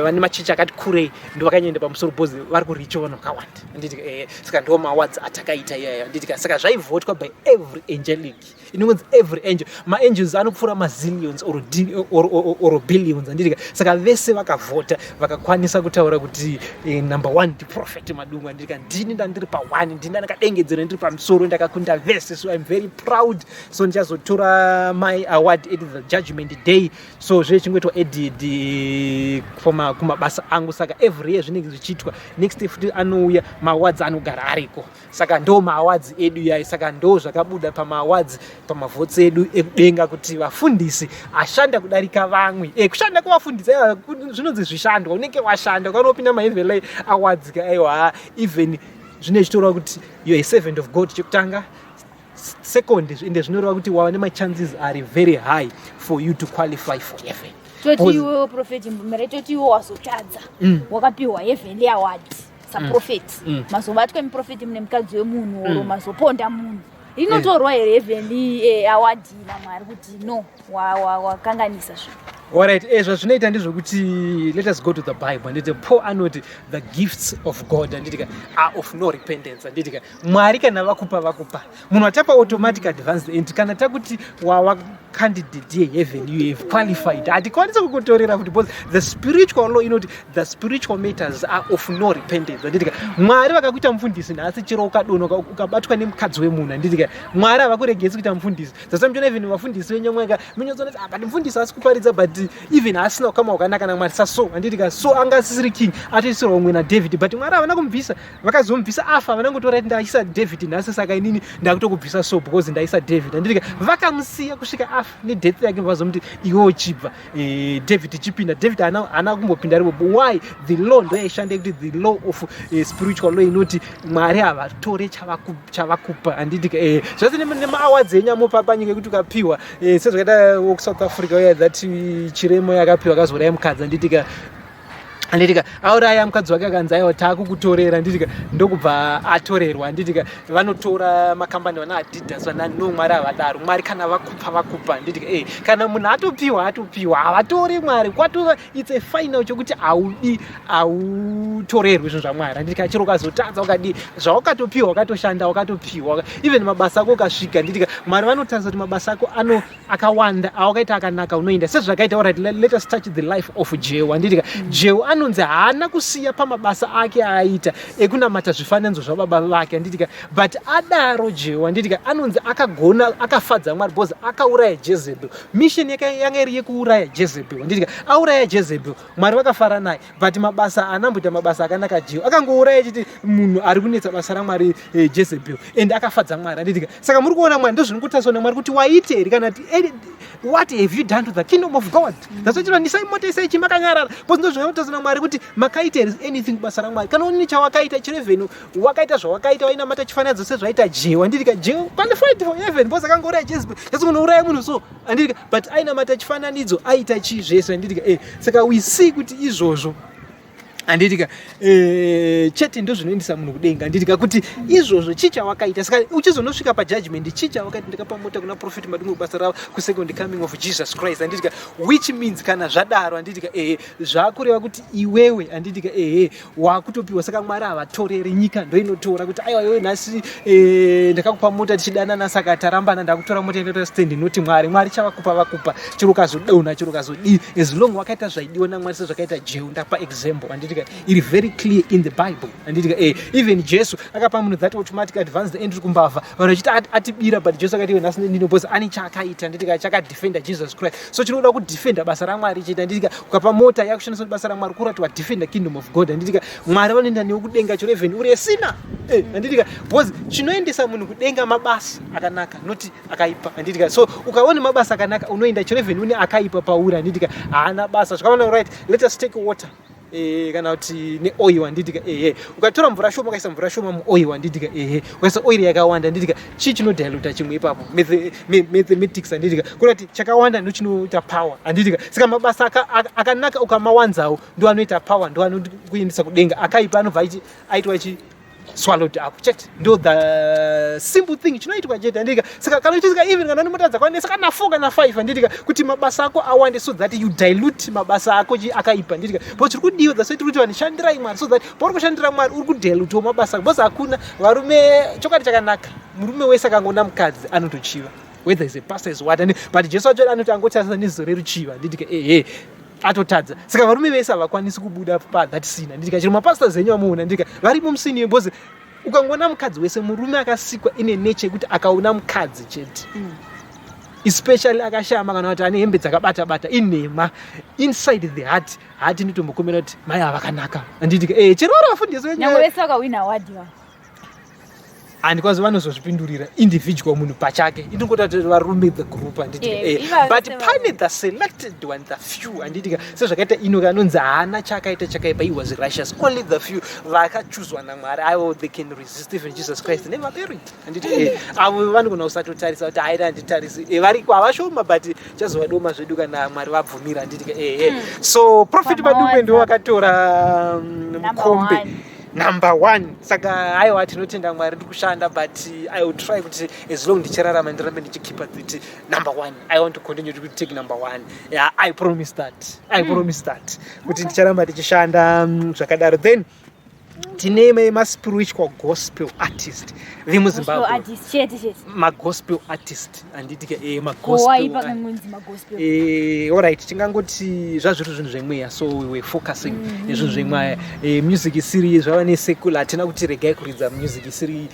vane machechi akati kurei ndo vakanyaenda pamusoro because vari kuricha vanhu vakawanda, handitika? Ehe, saka ndo maawards atakaita iyayo, handitika? Saka zvaivhotwa by every angelic inongonzi every angel. Maangels anopfuura mazillions or billions, handitika? Saka vese vakavhota, vakakwanisa kutaura kuti number one ndiprophet Madungwe, handitika? Ndini ndandiri paone, ndini ndandakadengedzera, ndiri pamusoro, ndakakunda vese. So I'm very proud. So ndichazotora my award at the judgment day. So zvechingoitwa added kumabasa angu. Saka every year zvinenge zvichiitwa. Next year futi anouya, maawards anogara ariko. Saka ndo maawards edu yai. Saka ndo zvakabuda pamaawards, pamavhotsi edu ekudenga, kuti vafundisi ashanda kudarika vamwe. Kushanda kwevafundisi, aiwa, zvinonzi zvishandwa, unenge washanda ukanopinda maheavenly awards ka. Aiwa, even zvine zvichitoreva kuti you are a servant of God chekutanga. Second, ende zvinoreva kuti wava nemachances are very high for you to qualify for heaven. Toti iwewe, prophet, mere toti iwe wazotadza, wakapiwa heavenly award saprophet, mazobatwa muprofeti mune mukadzi wemunhu oro mazoponda munhu. Rinotorwa here heavenly award naMwari kuti no, wakanganisa zvinhu? Alright, zvazvinoita ndezvekuti let us go to the Bible. Handiti Paul anoti the gifts of God, handitika, are of no repentance? Handitika, Mwari kana vakupa, vakupa. Munhu atapa automatic advanced entry. Kana takuti wawa candidate yeheaven, you have qualified, hatikwanisi kukutorera kuti, because the spiritual law inoti the spiritual matters are of no repentance. Handitika, Mwari vakakuita mufundisi nhasi, chero ukadonha, ukabatwa nemukadzi wemunhu, handitika, Mwari havakuregesi kuita mufundisi. Zasamuchiona even vafundisi venyamwaka munyatsoona kuti but mufundisi asi kuparidza, but even asina ukama hwakanaka naMwari saso, handitika, so anga asisiri king, atoisirwa umwe naDavid, but Mwari havana kumubvisa. Vakazomubvisa afa. Vanangotora kuti ndaisa David nhasi, saka inini ndakutokubvisa so because ndaisa David. Handitika, vakamusiya kusvika afa. Nedeath yake vazomuti iwewo chibva, David chipinda. David haana kumbopinda ripo. Why? The law ndo yaishanda kuti the law of spiritual law inoti Mwari havatore chavakupa. Handitika, zvose nemaawards enyu amopa panyika yekuti ukapiwa, sezvakaita wekuSouth Africa uya, that chiremo yakapiwa, akazouraya mukadzi. Handitika, auraya mukadzi wake, akanzi aiwa, taakukutorera. Handitika, ndokubva atorerwa. Handitika, vanotora makambani, vana Adidas, vana. No, Mwari havadaro. Mwari kana vakupa, vakupa. Handitika, kana munhu atopiwa, atopiwa, havatori. Mwari kwatora, it's a final chokuti haudi, hautorerwi zvinhu zvaMwari. Handitika, chero ukazotadza ukadii, zvawakatopiwa, wakatoshanda, wakatopiwa. Even mabasa ako ukasvika, handitika, Mwari vanotarisa kuti mabasa ako ano akawanda awakaita akanaka, unoenda sezvakaita. Alright, let us touch the life of Jehu. Handitika, Jehu anonzi haana kusiya pamabasa ake aaita ekunamata zvifananidzo zvababa vake. Handitika, but adaro Jehu, handitika, anonzi akagona, akafadza Mwari because akauraya Jezebel. Mission yanga iri yekuuraya Jezebel. Handitika, auraya Jezebel, Mwari vakafara naye, but mabasa anamboita mabasa akanaka. Jehu akangouraya chiti munhu ari kunetsa basa raMwari, Jezebel, and akafadza Mwari. Handitika, saka muri kuona Mwari ndozvinokutaswa naMwari kuti waite here kana kuti what have you done to the kingdom of God? That's why chino ndisai mota, isai chimakanyarara, because ndozvinokutaswa naMwari kuti makaita here anything kubasa raMwari? Kana unini chawakaita chirevhenu, wakaita zvawakaita, wainamata chifananidzo sezvaita Jehu. Handitika, Jehu qualified for heaven because akangouraya Jezebel. Just kunouraya munhu so, handitika, but ainamata chifananidzo, aita chii zvese. Handitika, saka we see kuti izvozvo, handitika, chete ndo zvinoendesa munhu kudenga. Handitika, kuti izvozvo chii chawakaita? Saka uchizonosvika pajudgment, chii chawakaita? Ndakapa mota kuna Prophet Madungwe basa ravo kusecond coming of Jesus Christ. Handitika, which means kana zvadaro, handitika, ehe, zvakureva kuti iwewe, handitika, ehe, wakutopiwa. Saka Mwari havatoreri, nyika ndo inotora kuti aiwa, iwe nhasi, ndakakupa mota tichidanana, saka tarambana, ndakutora mota, indotora stand. Inoti Mwari, Mwari chavakupa, vakupa. Chero ukazodonha, chero ukazodii, as long wakaita zvaidiwa naMwari sezvakaita Jehu. Ndapa example, handitika, iri very clear in the Bible. Handitika, even Jesu akapa munhu that automatic advanced entry kumbavha, vanhu vachiti atibira, but Jesu akati iwe nhasi ndino, because ane chaakaita, handitika, chakadefenda Jesus Christ. So chinoda kudefenda basa raMwari chete. Handitika, ukapa mota yakushandisa kuti basa raMwari kuri kuti wadefenda kingdom of God. Handitika, Mwari vanoenda newe kudenga chero even uri esina. Handitika, because chinoendesa munhu kudenga mabasa akanaka, noti akaipa. Handitika, so ukaona mabasa akanaka, unoenda chero even une akaipa pauri. Handitika, haana basa. Zvakaona. Right, let us take water, kana kuti neoil. Handitika, ehe, ukatora mvura shoma, ukaisa mvura shoma muoil, handitika, ehe, ukaisa oil yakawanda, handitika, chii chinodiluta chimwe ipapo? Mathematics. Handitika, kureva kuti chakawanda ndo chinoita power. Handitika, saka mabasa akanaka ukamawanzawo ndo anoita power, ndo anokuendesa kudenga. Akaipa anobva aitwa chi swallowed up chete. Ndo the simple thing chinoitwa chete. Handitika, saka kana uchitika, even kana une mota dzakawandisa, kana 4 kana 5, handitika, kuti mabasa ako awande so that you dilute mabasa ako chi akaipa. Handitika, because chiri kudiwa, that's why tiri kuti vanhu shandirai Mwari, so that pauri kushandira Mwari uri kudilutawo mabasa ako, because hakuna varume, chokwadi chakanaka, murume wese akangoona mukadzi anotochiva, whether is a pastor, is what. But Jesu wacho anoti angotarisa neziso reruchiva, handitika, ehe, atotadza. Saka varume vese havakwanisi kubuda pathat sin. Handitika, chero mapastors enyu amuona, handitika, varimo musin iyo, because ukangoona mukadzi wese, murume akasikwa ine nature yekuti akaona mukadzi chete, especially akashama kana kuti ane hembe dzakabata bata, inhema, inside the heart, heart inotombokomera kuti mai havakanaka. Handitika, chero vari vafundisi venyu. Nyangwe vese vakawina award va. Handikwazi vanozozvipindurira individual, munhu pachake. Inongota kuti varume the group, handitika? Iva But vese pane the selected one, the few, handitika, sezvakaita Enoch, anonzi haana chakaita chakaipa, he was righteous. Only the few vakachuzwa naMwari, avo they can resist even Jesus Christ never buried. Handiti, avo vanogona kusatotarisa kuti haira handitarisi. Variko havashoma, but chazovadoma zvedu kana Mwari vabvumira. Handitika, so Prophet Pamawadza. Madungwe ndo vakatora Number mukombe. one. Number one. Saka aiwa, tinotenda Mwari, ndiri kushanda, but I will try kuti as long ndichirarama ndirambe ndichikeepa that number one. I want to continue to take number one. Yeah, I promise that, I promise that kuti ndicharamba ndichishanda zvakadaro. Then tine maspiritual gospel artist vemuZimbabwe. Artist chete chete? Magospel artist, handiti? Waipa Magospel. Kangonzi magospel? Alright, tingangoti zvazviri zvinhu zvemweya, so we were focusing nezvinhu zvemweya. Music isiri zvava nesecular, hatina kuti regai kuridza music isiri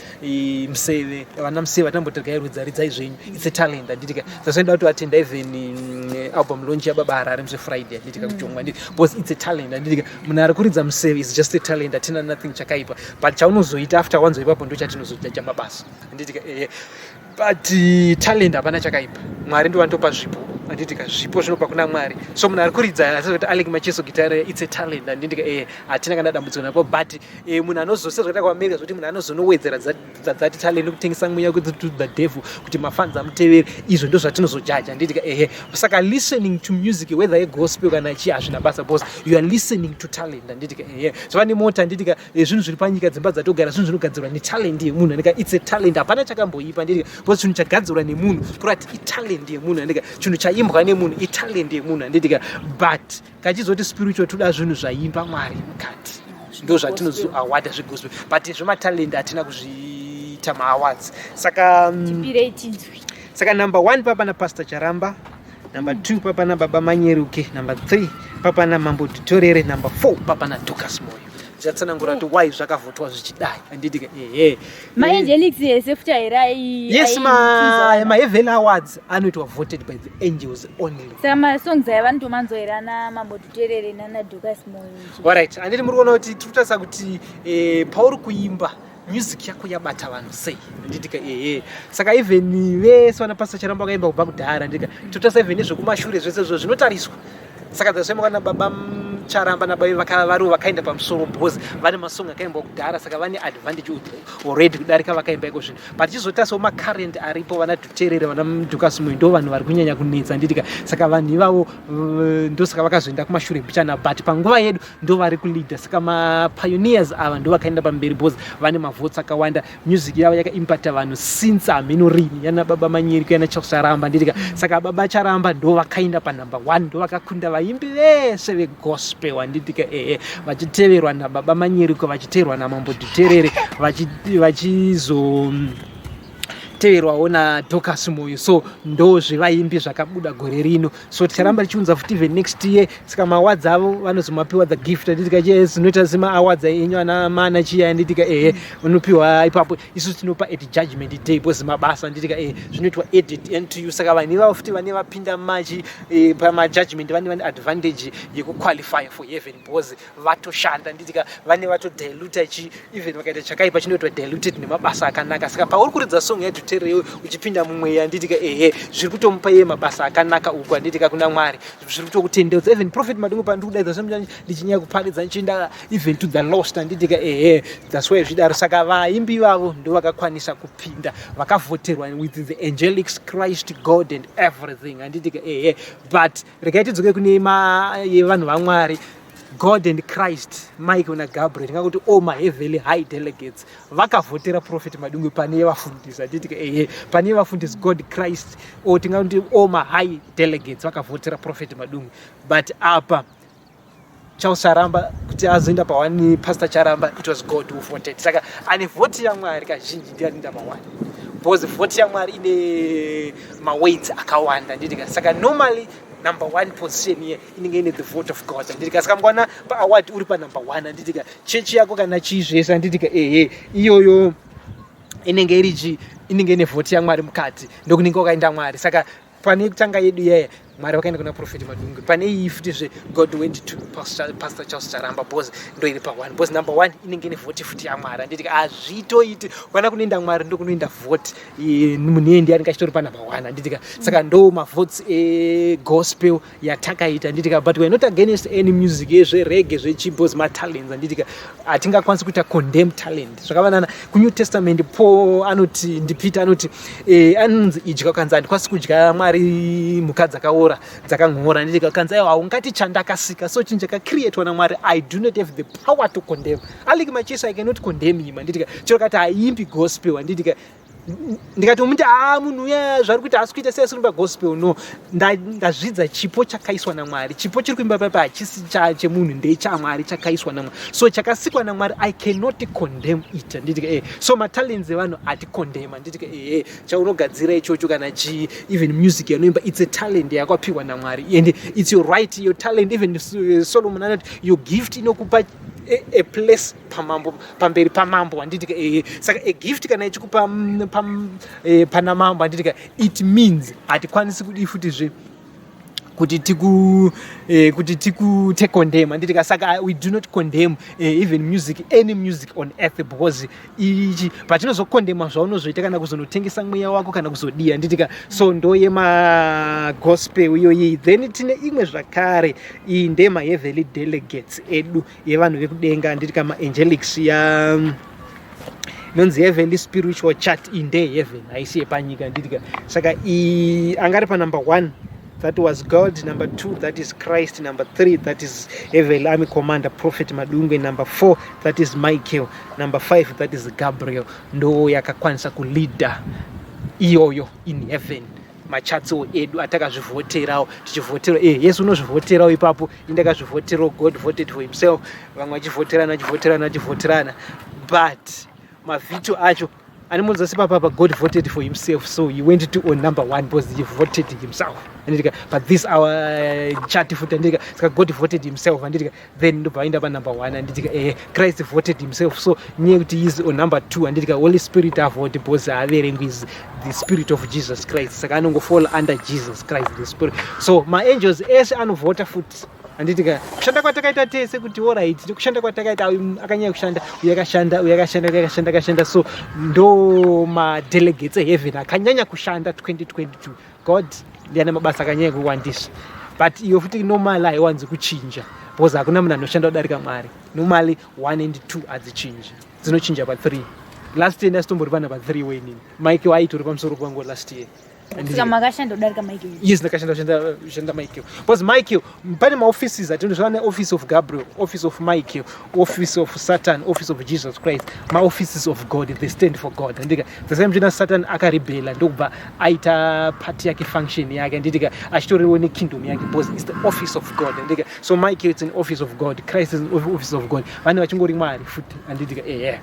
museve. Vana museve hatinamboti regai kuridza, ridzai zvenyu, it's a talent, handitika? Sazvoenda kuti vatenda even album launch yaBaba Harare musi Friday, handitika, kuJongwa, handiti? Because it's a talent, handitika? Munhu ari kuridza museve is just a talent, hatina nothing chakaipa, but chaunozoita after wanzwa ipapo ndo chatinozojaja mabasa, handitika? But talent hapana chakaipa. Mwari ndo vanotopa zvipo, handitika? Zvipo zvinopa kuna Mwari. So munhu ari kuridza asizoti Alec Macheso gitare, it's a talent, handitika? Hatina kana dambudziko napo, but munhu anozosezvakaita kuAmerica zvokuti munhu anozonowedzera dzati talent kutengesa mweya to the devil kuti mafans amutevere, izvo ndo zvatinozojaja, handitika? Ehe, saka listening to music, whether yegospel kana chii, hazvina basa because you are listening to talent, handitika? Ehe, zvava nemota, handitika? Zvinhu zviri panyika, dzimba dzatogara, zvinhu zvinogadzirwa netalent yemunhu, handitika? It's a talent, hapana chakamboipa, handitika? Because chinhu chagadzirwa nemunhu kurati italent yemunhu, handitika? Chinhu chaimbwa nemunhu italent yemunhu, handitika? But kachizoti spiritual, toda zvinhu zvaimba Mwari mukati, ndo zvatinozoawarda zvegospel, but zvematalent hatina kuzviita maawards. Saka Tipirei tinzwi. Saka number one papana Pastor Charamba, number two papana Baba Manyeruke, number three papana Mambo Dhuterere, number four papana Dorcas Moyo. Ndichatsanangura kuti why zvakavhotwa zvichidai, handitika? Ehe. Maangelics ese futi here? Yes, maheaven awards anoitwa voted by the angels only. Saka masongs aya vanotomanzwa here ana Mambo Dhuterere nana Dorcas Moyo? Alright, handiti muri kuona kuti tiri kutarisa kuti pauri kuimba music yako yabata vanhu sei, handitika? Ehe, saka even vese vana Pastor Charamba vakaimba kubva kudhara, handitika? Totarisa even nezvekumashure, zvese izvo zvinotariswa. Saka dzasvema kana Baba Charamba nabai varivo vakaenda pamusoro because vane masong akaimbwa kudhara, saka vane advantage already kudarika vakaimba iko zvino. But tichizotarisawo macurrent aripo, vana Dhuterere, vana Dorcas Moyo, ndo vanhu vari kunyanya kunetsa, handitika? Saka vanhu ivavo ndosaka vakazoenda kumashure mbichana, but panguva yedu ndo vari kuleada. Saka mapioneers ava ndo vakaenda pamberi because vane mavotes akawanda. Music yavo yakaimpacta vanhu since hameno rini, yana Baba Manyeriko, yana Charles Charamba, handitika? Saka Baba Charamba ndo vakaenda panumber one, ndo vakakunda vaimbi vese vegospel, handitika? Ehe, vachiteverwa naBaba Manyeriko, vachiteverwa naMambo Dhuterere, vachizo teverwawo naDorcas Moyo. So ndo zvevaimbi zvakabuda gore rino. So ticharamba tichiunza futi even next year. Saka maawards avo vanozomapiwa the gift, handitika? Zvinoita semaawards enyu ana mana chiya, handitika? Ehe, unopiwa ipapo. Isusu tinopa at judgment day because mabasa, handitika? Ehe, zvinoitwa edit unto you. Saka vanhu ivavo futi vane vapinda machi pamajudgment vane advantage yekuqualify for heaven because vatoshanda, handitika? Vane vatodiluta chi, even vakaita chakaipa chinoitwa diluted nemabasa akanaka. Saka pauri kuridza song yaDhuterere uchipinda mumweya, handitika? Ehe, zviri kutomupa iye mabasa akanaka uku, handitika? Kuna Mwari zviri kutokutendeudza. Even Prophet Madungwe, pandiri kudaidza semuchanji ndichinyanya kuparidza, ndichienda even to the lost, handitika? Ehe, that's why zvidaro. Saka vaimbi vavo ndo vakakwanisa kupinda, vakavhoterwa with the angelics, Christ, God and everything, handitika? Ehe, but regai tidzoke kune yevanhu vaMwari. God and Christ, Michael naGabriel, tingakuti all maheavenly high delegates vakavhotera Prophet Madungwe pane vafundisi, handitika? Ehe, pane vafundisi, God, Christ, or tingakuti all mahigh delegates vakavhotera Prophet Madungwe. But apa Charles Charamba kuti azoenda paone, Pastor Charamba, it was God who voted. Saka ane vhoti yaMwari kazhinji ndiye anoenda paone because vhoti yaMwari ine maweights akawanda, handitika? Saka normally number one position here inenge ine the vote of God, handitika? Saka mukwana paaward uri panumber one, handitika? Chechi yako kana chii zvese, handitika? Ehe, iyoyo inenge iri chi, inenge ine vhoti yaMwari mukati, ndokunenge kwakaenda Mwari. Saka pane kutanga yedu yaya, Mwari vakaenda kuna Prophet Madungwe. Pane iyi futizve, God went to Pastor Charles Charamba because ndo iri paone, because number one inenge ine vhoti futi yaMwari, handiti? Hazvitoiti kwana kunoenda Mwari ndokunoenda vhoti. Munhu iye ndiye anenge achitori panumber one, handitika? Saka ndo mavotes egospel yatakaita, handitika? But we are not against any music yezvereggae, zvechibos, matalents, handitika? Hatingakwanisi kuita condemn talent. Zvakafanana kuNew Testament, Paul anoti, ndiPeter anoti, anonzi idya, kanzi handikwanisi kudya Mwari mhuka dzakaora. Dzakaora, dzakan'ora, handitika? Kanzi aiwa, haungati chandakasika. So chinhu chakacreatwa naMwari, I do not have the power to condemn. Alick Macheso, I cannot condemn him, handitika? Chero kati haimbi gospel, handitika? Ndikati umuti, a munhu uya zvari kuita asi kuita sei asiri gospel? No, ndazvidza chipo chakaiswa naMwari. Chipo chiri kuimba paipa hachisi chemunhu, ndechamwari, chakaiswa naMwari. So chakasikwa naMwari, I cannot condemn it, handitika? So matalents evanhu haticondemn, handitika? Chaunogadzira ichocho, kana chi even music yanoimba, it's a talent yakapiwa naMwari and it's your right, your talent. Even Solomon anoti your gift inokupa a place pamambo, pamberi pamambo, handitika? Saka a gift kana ichikupa pana mambo, handitika, it means hatikwanisi kudii futizve kuti tikutecondemn, handitika? Saka we do not condemn even music, any music on earth, because ichi patinozokondema zvaunozoita kana kuzonotengesa mweya wako kana kuzodiya, handitika? So ndo yemagospel iyoyi. Then tine imwe zvakare, iyi ndemaheavenly delegates edu, yevanhu vekudenga, handitika? Maangelics, ya inonzi heavenly spiritual chart. Iyi ndeyeheaven, haisi yepanyika, handitika? Saka iyi angari panumber one, that was God. Number two, that is Christ. Number three, that is heavenly army commander Prophet Madungwe. Number four, that is Michael. Number five, that is Gabriel. Ndo yakakwanisa kuleader iyoyo in heaven, macharts edu atakazvivhoterawo, tichivhotera. Yesu unozvivhoterawo ipapo, indakazvivhoterawo. God voted for himself, vamwe vachivhoterana, vachivhoterana, vachivhoterana, but mavhito acho animudza sepapapa, God voted for himself, so he went to on number one because he voted himself, anditika? But this our chart futi, anditika? Saka God voted himself, anditika? Then ndobva aenda panumber one, anditika? Christ voted himself, so nyaya yekuti he is on number two, anditika? Holy Spirit avote because haaverengwi, is the spirit of Jesus Christ, saka anongofall under Jesus Christ, the spirit. So maangels ese anovhota futi, handitika? Kushanda kwatakaita tese kuti alright, kushanda kwatakaita, uyu akanyanya kushanda, uyu akashanda, uyu akashanda, uyu akashanda, akashanda. So ndo madelegates eheaven akanyanya kushanda 2022. God ndiane mabasa akanyanya kuwandisa, but iyo futi normally haiwanzi kuchinja because hakuna munhu anoshanda kudarika Mwari. Normally 1 and 2 hadzichinji, dzinochinja pa3. Last year ndasitombori pana pa3 wenini, Mike aitori pamusoro pangu last year. Saka makashanda kudarika Michael? Yes, ndakashanda kushanda Michael because Michael, pane maoffices atinozvana neoffice of Gabriel, office of Michael, office of Satan, office of Jesus Christ. Maoffices of God, they stand for God, andika? The same china Satan akarebela, ndokubva aita party yake, function yake, anditika? Achitoriwo nekingdom yake because it's the office of God, andika? So Michael, it's an office of God. Christ is an office of God. Vane vachingori Mwari futi, anditika? Ehe,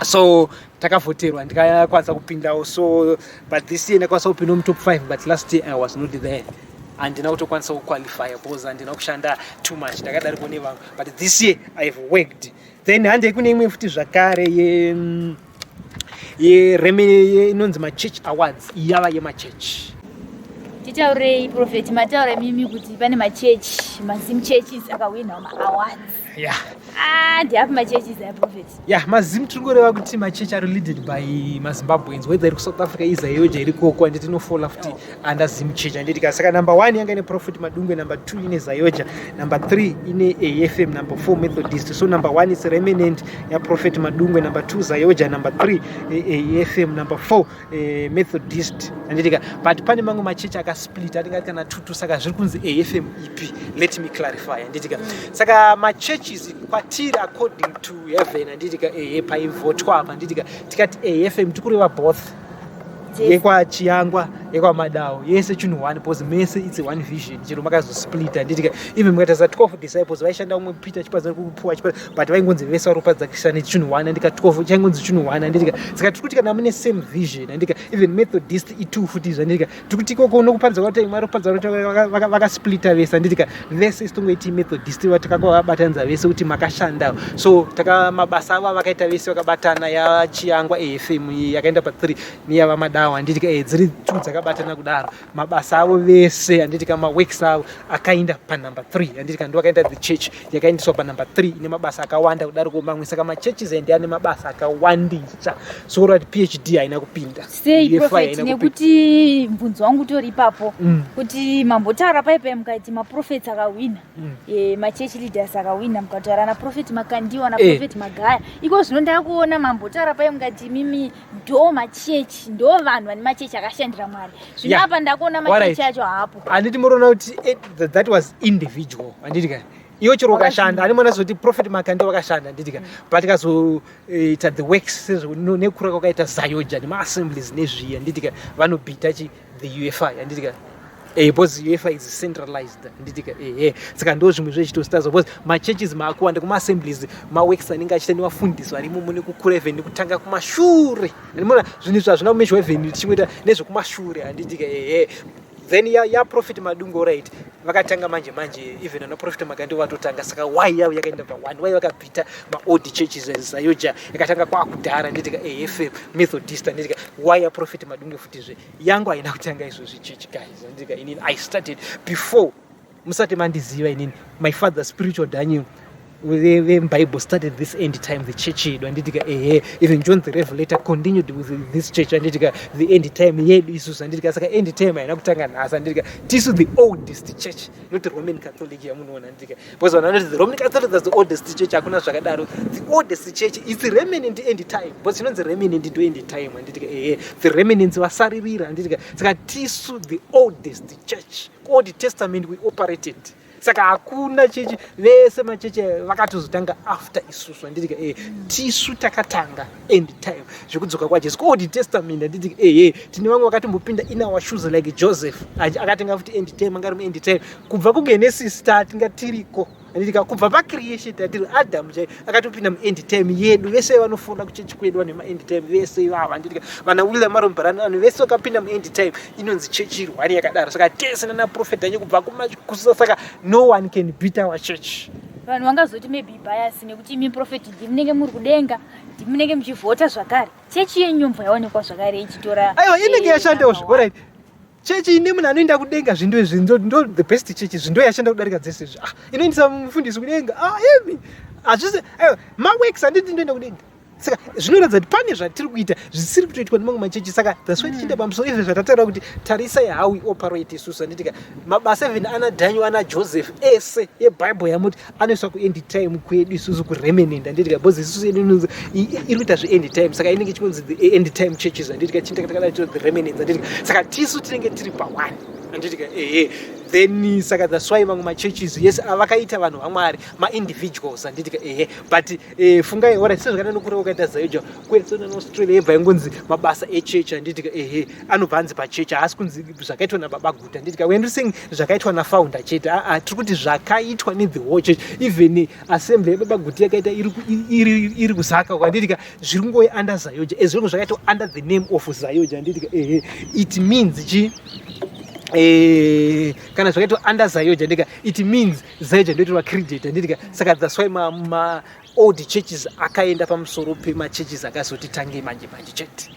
so takavhoterwa, ndikakwanisa kupindawo. So but this year ndakwanisa kupinda mutop 5, but last year I was not there. Handina kutokwanisa kuqualify because handina kushanda too much, ndakadarikwa nevamwe, but this year I have worked. Then handei kune imwe futi zvakare ye inonzi machurch awards, yava yemachechi. Titaurei, Prophet. Mataura mimi kuti pane machechi, maZim churches akawina maawards. Yeah. Ah, ndeapi machurches aya, Prophet? Ya, maZim tiri kureva kuti machechi ari leaded by maZimbabweans, whether iri kuSouth Africa, iZAOGA iri koko, handiti? Inofola futi under Zim Church, handiti? Saka number one yanga ine Prophet Madungwe, number two ine ZAOGA, number three ine AFM, number four Methodist. So number one is Remnant yaProphet Madungwe, number two ZAOGA, number three AFM, number four Methodist, handitika? But pane mamwe machechi akasplit, atingati kana tutu. Saka zviri kunzi AFM ipi? Let me clarify, handitika? Saka machurches kwatiri according to heaven, handitika, ehe, paivhotwa apa, handitika, tikati AFM tikureva both yekwaChiyangwa, yekwaMadao, yese chinhu one because mese it's one vision, chero makazosplita, handitika? Even mukatarisa 12 disciples vaishanda, umwe Peter achipadza kupuwa achipadza, but vaingonzi vese vari kupadza Christianity chinhu one, handika? 12 chaingonzi chinhu one, handitika? Saka tiri kuti kana mune same vision, handika, even Methodist i2 futi izvo, handitika? Tiri kuti ikoko nokuparidza kwati mwari kuparidza kuti vakasplita vese, handitika? Vese isitongoiti Methodist, takavabatanidza vese kuti makashanda. So taka mabasa avo vakaita vese vakabatana, yaChiyangwa AFM yakaenda pa3 neyavaMadawa, handitika? Dziri two dzakabatana kudaro, mabasa avo vese, handitika, maworks avo akaenda panumber 3, handitika? Ndo akaenda the church yakaendeswa panumber 3 ine mabasa akawanda kudaro mamwe. Saka machurches ende ane mabasa akawandisa, so kureva kuti PHD haina kupinda. Sei, UFI Prophet? haina kupinda. Nekuti mubvunzo wangu utori ipapo, kuti mambotaura paipai mukati maprophets akawina, machurch leaders akawina, mukataura naProphet Makandiwa, naProphet Magaya. Iko zvino ndakuona mambotaura pai mukati mimi ndo machechi, ndo vanhu vane machechi akashandira Mwari. zvakare. Zvino apa ndakuona machechi acho hapo. Handiti muriona kuti that was individual, handiti ka? Iwe chero ukashanda, ani mona zoti Prophet Makande wakashanda, handiti ka? But kazoita the works sezvo nekura kwakaita ZAOGA nemaassemblies nezviya, handiti ka, vanobhita chi the UFI, handiti ka? Because UFI is centralized, handiti ka? Ehe, saka ndo zvimwe zvezvitositazo because machurches maakuwanda, kumaassemblies maworks anenge achiita nevafundisi varimo nekukura, even nekutanga kumashure. Andimona zvinhu izvi hazvina kumezhwa, even tichingoita nezvekumashure, handiti ka? Ehe, then yaProphet Madungwe, right, vakatanga manje manje. Even ana Prophet Makande vatotanga, saka why yavo yakaenda pa1? Why vakabhita maold churches? ZAOGA yakatanga kwakudhara, handitika? AFM, Methodist, handitika? Why yaProphet Madungwe futizve? Yangu haina kutanga izvozvi church, guys, handitika? Inini I started before musati mandiziva inini. My father spiritual Daniel veBible started this end time, the church yedu, handitika? Ehe, even John the Revelator continued with this church, handitika? The end time yedu isusu, handitika? Saka end time haina kutanga nhasi, handitika? Tisu the oldest church, not Roman Catholic yamunoona, handitika? Because vanhu vanoti the Roman Catholic is the oldest church. Hakuna zvakadaro. The oldest church is remnant end time, because chinonzi remnant ndo end time, handitika? Ehe, the remnants vasaririra, handitika? Saka tisu the oldest church. Old Testament we operated, saka hakuna chechi. Vese machechi vakatozotanga after isusu, handitika? Tisu takatanga end time, zvekudzoka kwaJesu kuOld Testament, handitika? Ehe, tine vamwe vakatombopinda in our shoes, like Joseph akatenga futi end time, anga ari muend time kubva kuGenesis. Tatinga tiriko, handitika? Kubva pacreation tatiri. Adam chai akatopinda muend time yedu. Vese vanofunda kuchechi kwedu vane maend time vese ivava, handitika? Vana William Marrion Branham, vanhu vese vakapinda muend time. Inonzi chechi irwani yakadaro. Saka tese nana Prophet anye kubva kumakusa, saka no one can beat our church. Vanhu vangazoti maybe bias, nekuti imi prophet ndimunenge muri kudenga, ndimunenge muchivhota zvakare. Chechi yenyu yobva yaonekwa zvakare ichitora Aiwa, inenge yashandawo. Number one. Alright, chechi ine munhu anoenda kudenga, zvindo izvi ndo the best chechi, zvindo yashanda kudarika dzese izvi. Ah, inoendesa mufundisi kudenga. Ah, emi hazvisi, aiwa, maworks, handiti ndoenda kudenga? Saka zvinoratidza kuti pane zvatiri kuita zvisiri kutoitwa nemamwe machechi. Saka that's why tichienda pamusoro izvi zvatataura kuti tarisai how we operate isusu, handitika? Mabasa even ana Daniel, ana Joseph ese yeBible yamuti anoiswa kuend time kwedu isusu, kuremnant, handitika? Because isusu yedu inonzi iri kuita zveend time, saka inenge ichingonzi the end time churches, handitika? Chintakakadai the remnants, handitika? Saka tisu tinenge tiri paone, handitika? Ehe, then saka that's why mamwe machurches, yes, avakaita vanhu vaMwari, maindividuals, handitika? Ehe, but fungai, ora sezvakada nokureva ukaita ZAOGA kwetsona neAustralia, yebva ingonzi mabasa echechi, handitika? Ehe, anobva anzi pachechi, haasi kunzi zvakaitwa nababa Guta, handitika? We are not saying zvakaitwa nafounder chete. Aa, tiri kuti zvakaitwa nethe whole church. Even assembly yababa Guti yakaita iri kuZaka, handitika? Zviri kungove under ZAOGA as long zvakaitwa under the name of ZAOGA, handitika? Ehe, it means chi kana zvakaitwa under ZAOGA, ndika it means ZAOGA ndoitirwa credit, handitika? Saka that's why ma old churches akaenda pamusoro pemachurches akazoti tange manje manje chete.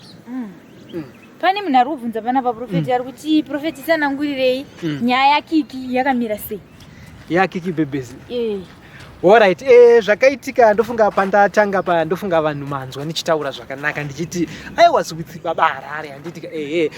Pane munhu ari kubvunza panapa, prophet, ari kuti, "Prophet, tsanangurirei nyaya yaKiki yakamira sei?" YaKiki Bhebhezi? Alright, zvakaitika, ndofunga pandatanga pa, ndofunga vanhu manzwa ndichitaura zvakanaka ndichiti I was with Baba Harare, handitika? Ehe,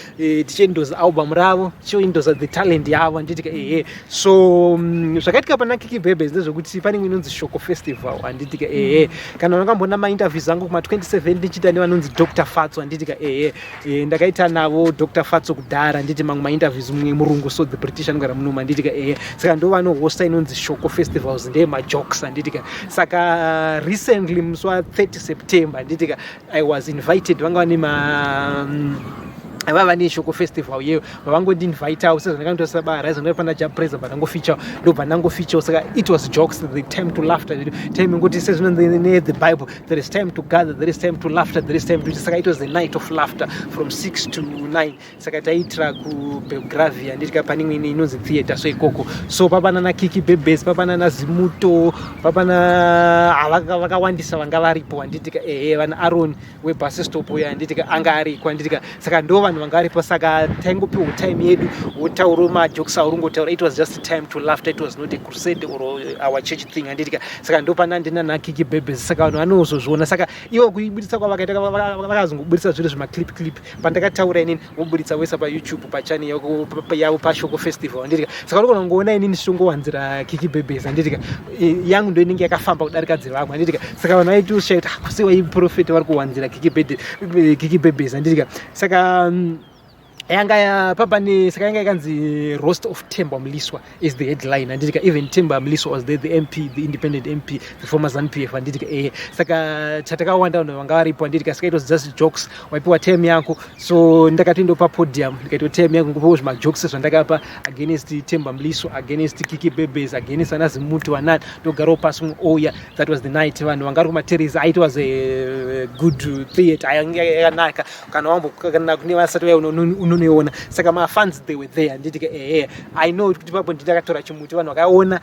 tichiendoza album ravo, tichiendoza the talent yavo, handitika? Ehe, so zvakaitika pana Kiki Bhebhes ndezvekuti pane imwe inonzi Shoko Festival, handitika? Ehe, kana vakamboona mainterviews angu kuma 27 ndichiita nevanonzi Dr Fatso, handitika? Ehe, ndakaita navo Dr Fatso kudhara, handiti? Mamwe mainterviews, mumwe murungu, so the British anogara munomu, handitika? Ehe, saka ndo vanohosta inonzi Shoko Festivals, ndeyemajokes, handitika? Saka recently, musi wa30 September, handitika, I was invited. Vanga vane ma vava neShoko Festival yeyo, vavangondinvitawo sezvandakandosaba pana Jah Prayzah, pandangofeature, ndobva ndangofeature. Saka it was jokes, the time to laughter, time ingoti sezvinonzi nethe Bible, there is time to gather, there is time to laughter, there is time to. Saka it was the night of laughter from 6 to 9. Saka taiitira kuBelgravia, handitika? Pane imwe inonzi theatre, so ikoko, so papana naKiki Bhebhes, papana naZimuto, papana vakawandisa vanga varipo, handitika? Ehe, vana Aron webus stop uya, handitika, anga ariko, handitika? Saka ndo vanhu vanga varipo. Saka taingopiwa time yedu, wotaura majokes auri ungotaura. It was just time to laughter, it was not a crusade or our church thing, handitika? Saka ndo pana ndina naKiki Bhebhes. Saka vanhu vanozozviona. Saka ivo kuibudisa kwavakaita, vakazongobudisa zviro zvemaclip clip pandakataura inini, voburitsa voisa paYouTube, pachannel yavo, paShoko Festival, handitika? Saka unogona kungoona inini ndichitongowanzira Kiki Bhebhes, handitika? Yangu ndo inenge yakafamba kudarika dzevamwe, handitika? Saka vanhu vaitoshaya kuti, "Ah, kusi vaiprophet vari kuwanzira Kiki Bhebhes," handitika? Saka Yanga papane, saka yanga yakanzi "Roast of Temba Mliswa" is the headline, handitika? Even Temba Mliswa was there, the MP, the independent MP, the former ZANU PF, handitika? Saka chatakawanda vanhu vanga varipo, handitika? Saka it was just jokes, waipiwa term yako. So ndakatoendawo papodium, ndikaitiwa term yangu, ngopawo zvimajokes zvandakapa against Temba Mliswa, against Kiki Bebes, against ana Zimuti, wanani. Ndogarawo pasi ouya. That was the night. Vanhu vanga vari kumaterrace. It was a good theatre, yanga yakanaka. Kana wambo, kana kune vasati vaya, unonoiona. Saka mafans, they were there, handitika? Ehe, I know kuti papo ndindakatora chimuti, vanhu vakaona.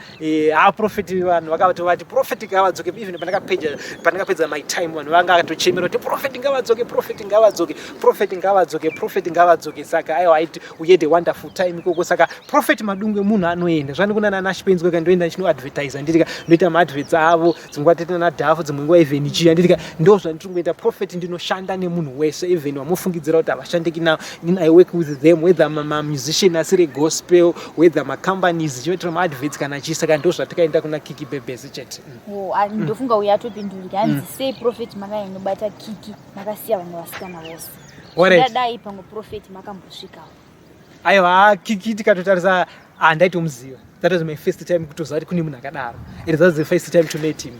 Ha, prophet, vanhu vakatovati prophet ngavadzoke. Even pandakapedza my time, vanhu vanga vakatochemera kuti prophet ngavadzoke, prophet ngavadzoke, prophet ngavadzoke, prophet ngavadzoke. Saka aiwa, we had a wonderful time ikoko. Saka Prophet Madungwe munhu anoenda zvani kuna nanaShipenzwe, ndoenda ndichinoadvertise, handitika? Ndoita maadverts avo, dzimwe nguva tete nadhafu, dzimwe nguva even chii, handitika? Ndo zvandiri kungoita. Prophet, ndinoshanda nemunhu wese, even vamofungidzira kuti havashandiki navo, inini I work with them, whether mamusician asiri gospel, whether macompanies, chivaitira maadverts kana chii. Saka ndo zvatakaenda kuna Kiki Bebes chete. Oh, ndofunga uyo atopindurika. Hanzi, sei prophet makanyanyobata Kiki, makasiya vamwe vasikana vose? Ndadai pamwe prophet makambosvikawo. Aiwa, Kiki tikatotarisa, handaitomuziva. That was my first time kutoziva kuti kune munhu akadaro, and that was the first time to meet him.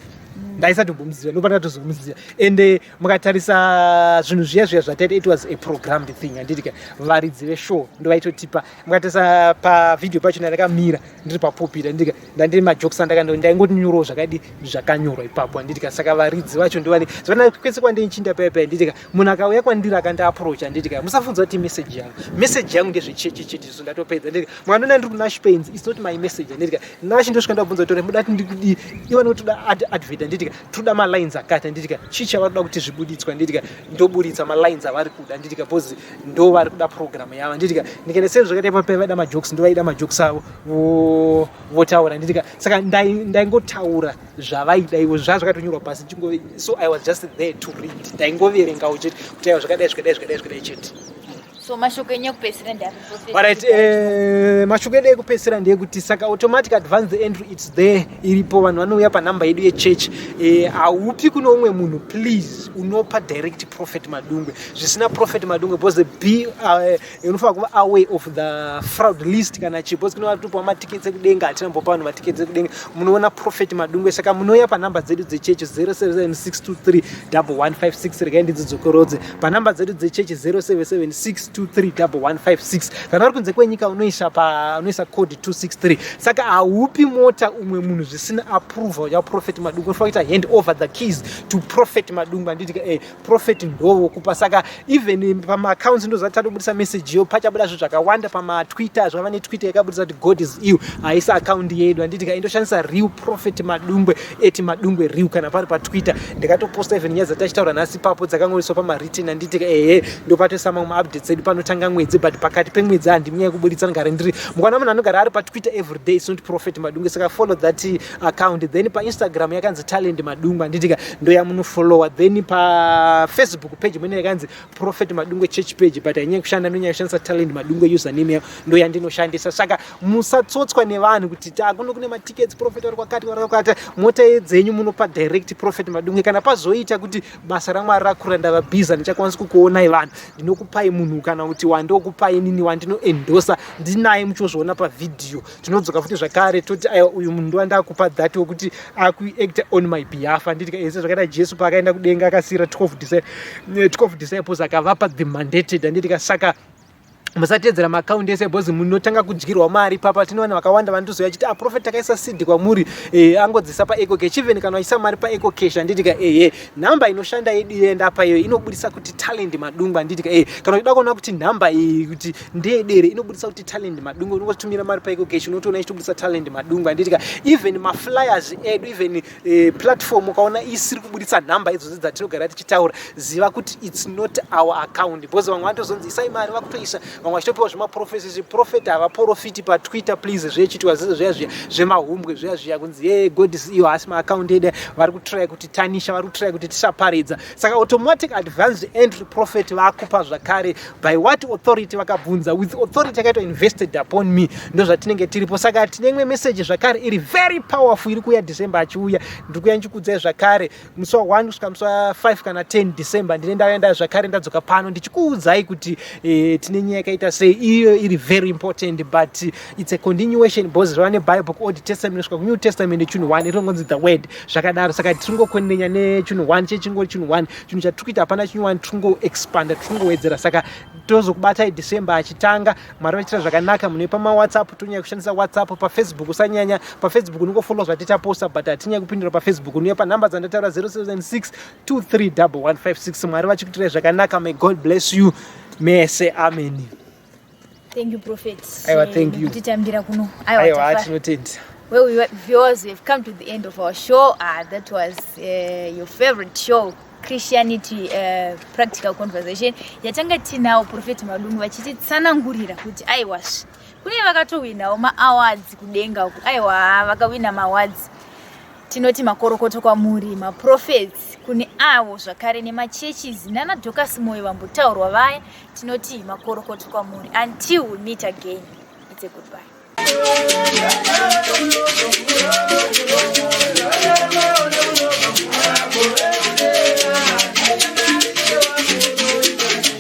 Ndaisatombomuziva, ndopandatozomuziva. And mukatarisa zvinhu zviya zviya zvataita, it was a programmed thing, handitika? Varidzi veshow ndovaitotipa. Mukatarisa pavhidhio pacho, ndakamira ndiri papulpit, handitika? Ndandiri majokes andakando, ndaingoti nyorowo zvakadi zvakanyorwa ipapo, handitika? Saka varidzi vacho ndovane zvana kwese kwandichinda paya paya, handitika? Munhu akauya kwandiri akandiapproach, handitika, musafunza kuti message yangu, message yangu ndezvechechi chete. So ndatopedza, handitika? Mukandiona ndiri kuNash Paints, it's not my message, handitika? Nash ndosvika ndabvunza kuti muda kuti ndikudii, iwane kutoda advert, handitika? Toda malines akati, handitika? Chii chavari kuda kuti zvibuditswa, handitika? Ndoburitsa malines avari kuda, handitika? Because ndo vari kuda program yavo, handitika? Ndikaenda sezvo zvakaita papa, vaida majokes, ndovaida majokes avo, votaura, handitika? Saka ndaingotaura zvavaida ivo, zvazvakatonyorwa pasi. So I was just there to read, ndaingoverengawo chete kuti aiwa, zvakadai, zvakadai, zvakadai, zvakadai chete. So mashoko enyu ekupedzisira ndeapi, prophet? Alright, mashoko edu ekupedzisira ndeyekuti saka automatic advance entry, it's there, iripo. Vanhu vanouya panhamba yedu yechurch. Haupi kune umwe munhu, please. Unopa direct Prophet Madungwe. Zvisina Prophet Madungwe, because be unofanira kuva aware of the fraud list kana chi, because kune vatopiwa matickets ekudenga. Hatinambopa vanhu matickets ekudenga. Munoona Prophet Madungwe. Saka munouya panhamba dzedu dzechechi, 077623 1156. Regai ndidzidzokorodze, panhamba dzedu dzechechi, 0776231156. Kana uri kunze kwenyika, unoisa pa unoisa code 263. Saka haupi mota umwe munhu zvisina approval yaProphet Madungwe. Unofanira kuita hand over the keys to Prophet Madungwe, handiti? Prophet ndovokupa. Saka even pamaaccounts, ndozati tatobudisa message iyo, pachabuda zvinhu zvakawanda pamatwitter. Zvava netwitter yakabudisa kuti God is ill, haisi account yedu, handiti? Indoshandisa real Prophet Madungwe, @MadungweReal, kana pari paTwitter. Ndikatoposta even nyaya dzatachitaura nhasi ipapo, dzakangoiswa pamawritten, handiti? Ehe, ndopatoisa mamwe maupdates edu panotanga mwedzi, but pakati pemwedzi handimunyaya yekubuditsa. Ngare ndiri mukaona munhu anogara ari paTwitter every day, it's not Prophet Madungwe. Saka follow that account. Then paInstagram yakanzi Talent Madungwe, handitika? Ndo yamunofollowa. Then paFacebook page mwene yakanzi Prophet Madungwe Church page, but hainyanya kushanda, ndonyanya kushandisa Talent Madungwe. Username yao ndo yandinoshandisa. Saka musatsotswa nevanhu kuti takuno kune matickets, prophet vari kwakati, vari kwakati. Mota dzenyu munopa direct Prophet Madungwe. Kana pazoita kuti basa raMwari rakura, ndava busy, ndichakwanisi kukuonai vanhu, ndinokupai munhu kana kuti wandokupai nini, wandinoendosa ndinaye, muchozviona pavhidhiyo. Tinodzoka futi zvakare, toti aiwa, uyu munhu ndowandakupa that wekuti akuacta on my behalf, handiti? Ese zvakaita Jesu paakaenda kudenga, akasiyira 12 disciples, akavapa the mandated, handitika? Saka musatedzera maakaundi ese, because munotanga kudyirwa mari papa. Tine vanhu vakawanda vanotozouya vachiti, "Ah, prophet, takaisa seed kwamuri." Angodzisa paEcoCash. Even kana vachiisa mari paEcoCash, handitika? Ehe, nhamba inoshanda yedu yenda pa iyo inobudisa kuti Talent Madungwe, handitika? Ehe, kana uchida kuona kuti nhamba iyi kuti ndeyedere, inobudisa kuti Talent Madungwe. Unongotumira mari paEcoCash, unotoona ichitobudisa Talent Madungwe, handitika? Even maflyers edu, even platform, ukaona isiri kubudisa nhamba idzodzo dzatinogara tichitaura, ziva kuti it's not our account, because vamwe vanotozonzi isai mari, vakutoisa, vamwe vachitopiwa zvemaprophecy. Prophet havaprofiti paTwitter, please. Zvechiitwa zviya zviya zvemahumbwe, zviya zviya kunzi ye God is iyo, haasi maakaundi edu. Vari kutry kuti tanisha, vari kutry kuti tisaparidza. Saka automatic advanced entry, prophet vakupa zvakare. By what authority? Vakabvunza. With authority yakaitwa invested upon me, ndo zvatinenge tiripo. Saka tine imwe message zvakare iri very powerful iri kuuya December achiuya. Ndiri kuuya ndichikuudzai zvakare musi wa1 kusvika musi wa5 kana 10 December. Ndine ndaenda zvakare, ndadzoka pano ndichikuudzai kuti tine nyaya. yakaita sei. Iyo iri very important, but it's a continuation because zvava neBible, kuOld Testament kusvika kuNew Testament, chinhu one rinongonzi the Word zvakadaro. Saka tiri ngokonenya nechinhu one, chechingori chinhu one. Chinhu chatiri kuita hapana chinhu one, tiri ngoexpanda, tiri ngowedzera. Saka tozokubatai December achitanga. Mwari vachiita zvakanaka. Mune pamaWhatsApp, tonyanya kushandisa WhatsApp. PaFacebook usanyanya, paFacebook unongofollow zvatichaposta, but hatinyanya kupindura paFacebook. Unoya panhamba dzandataura, 076 231156. Mwari vachikuitirai zvakanaka. May God bless you mese. Amen. Thank you, Prophet. Aiwa, thank you. Kutitambira kuno. Aiwa, tinotenda. Well, viewers, we've come to the end of our show. That was your favorite show, Christianity Practical Conversation. Yatanga tinawo Prophet Madungu vachititsanangurira kuti aiwasve kune vakatowinawo maawards kudenga uku. Aiwa, vakawina maawards, tinoti makorokoto kwamuri maprophets, kune avo zvakare nemachurches nana Dorcas Moyo vambotaurwa vaya, tinoti makorokoto kwamuri. Until we meet again, it's a goodbye.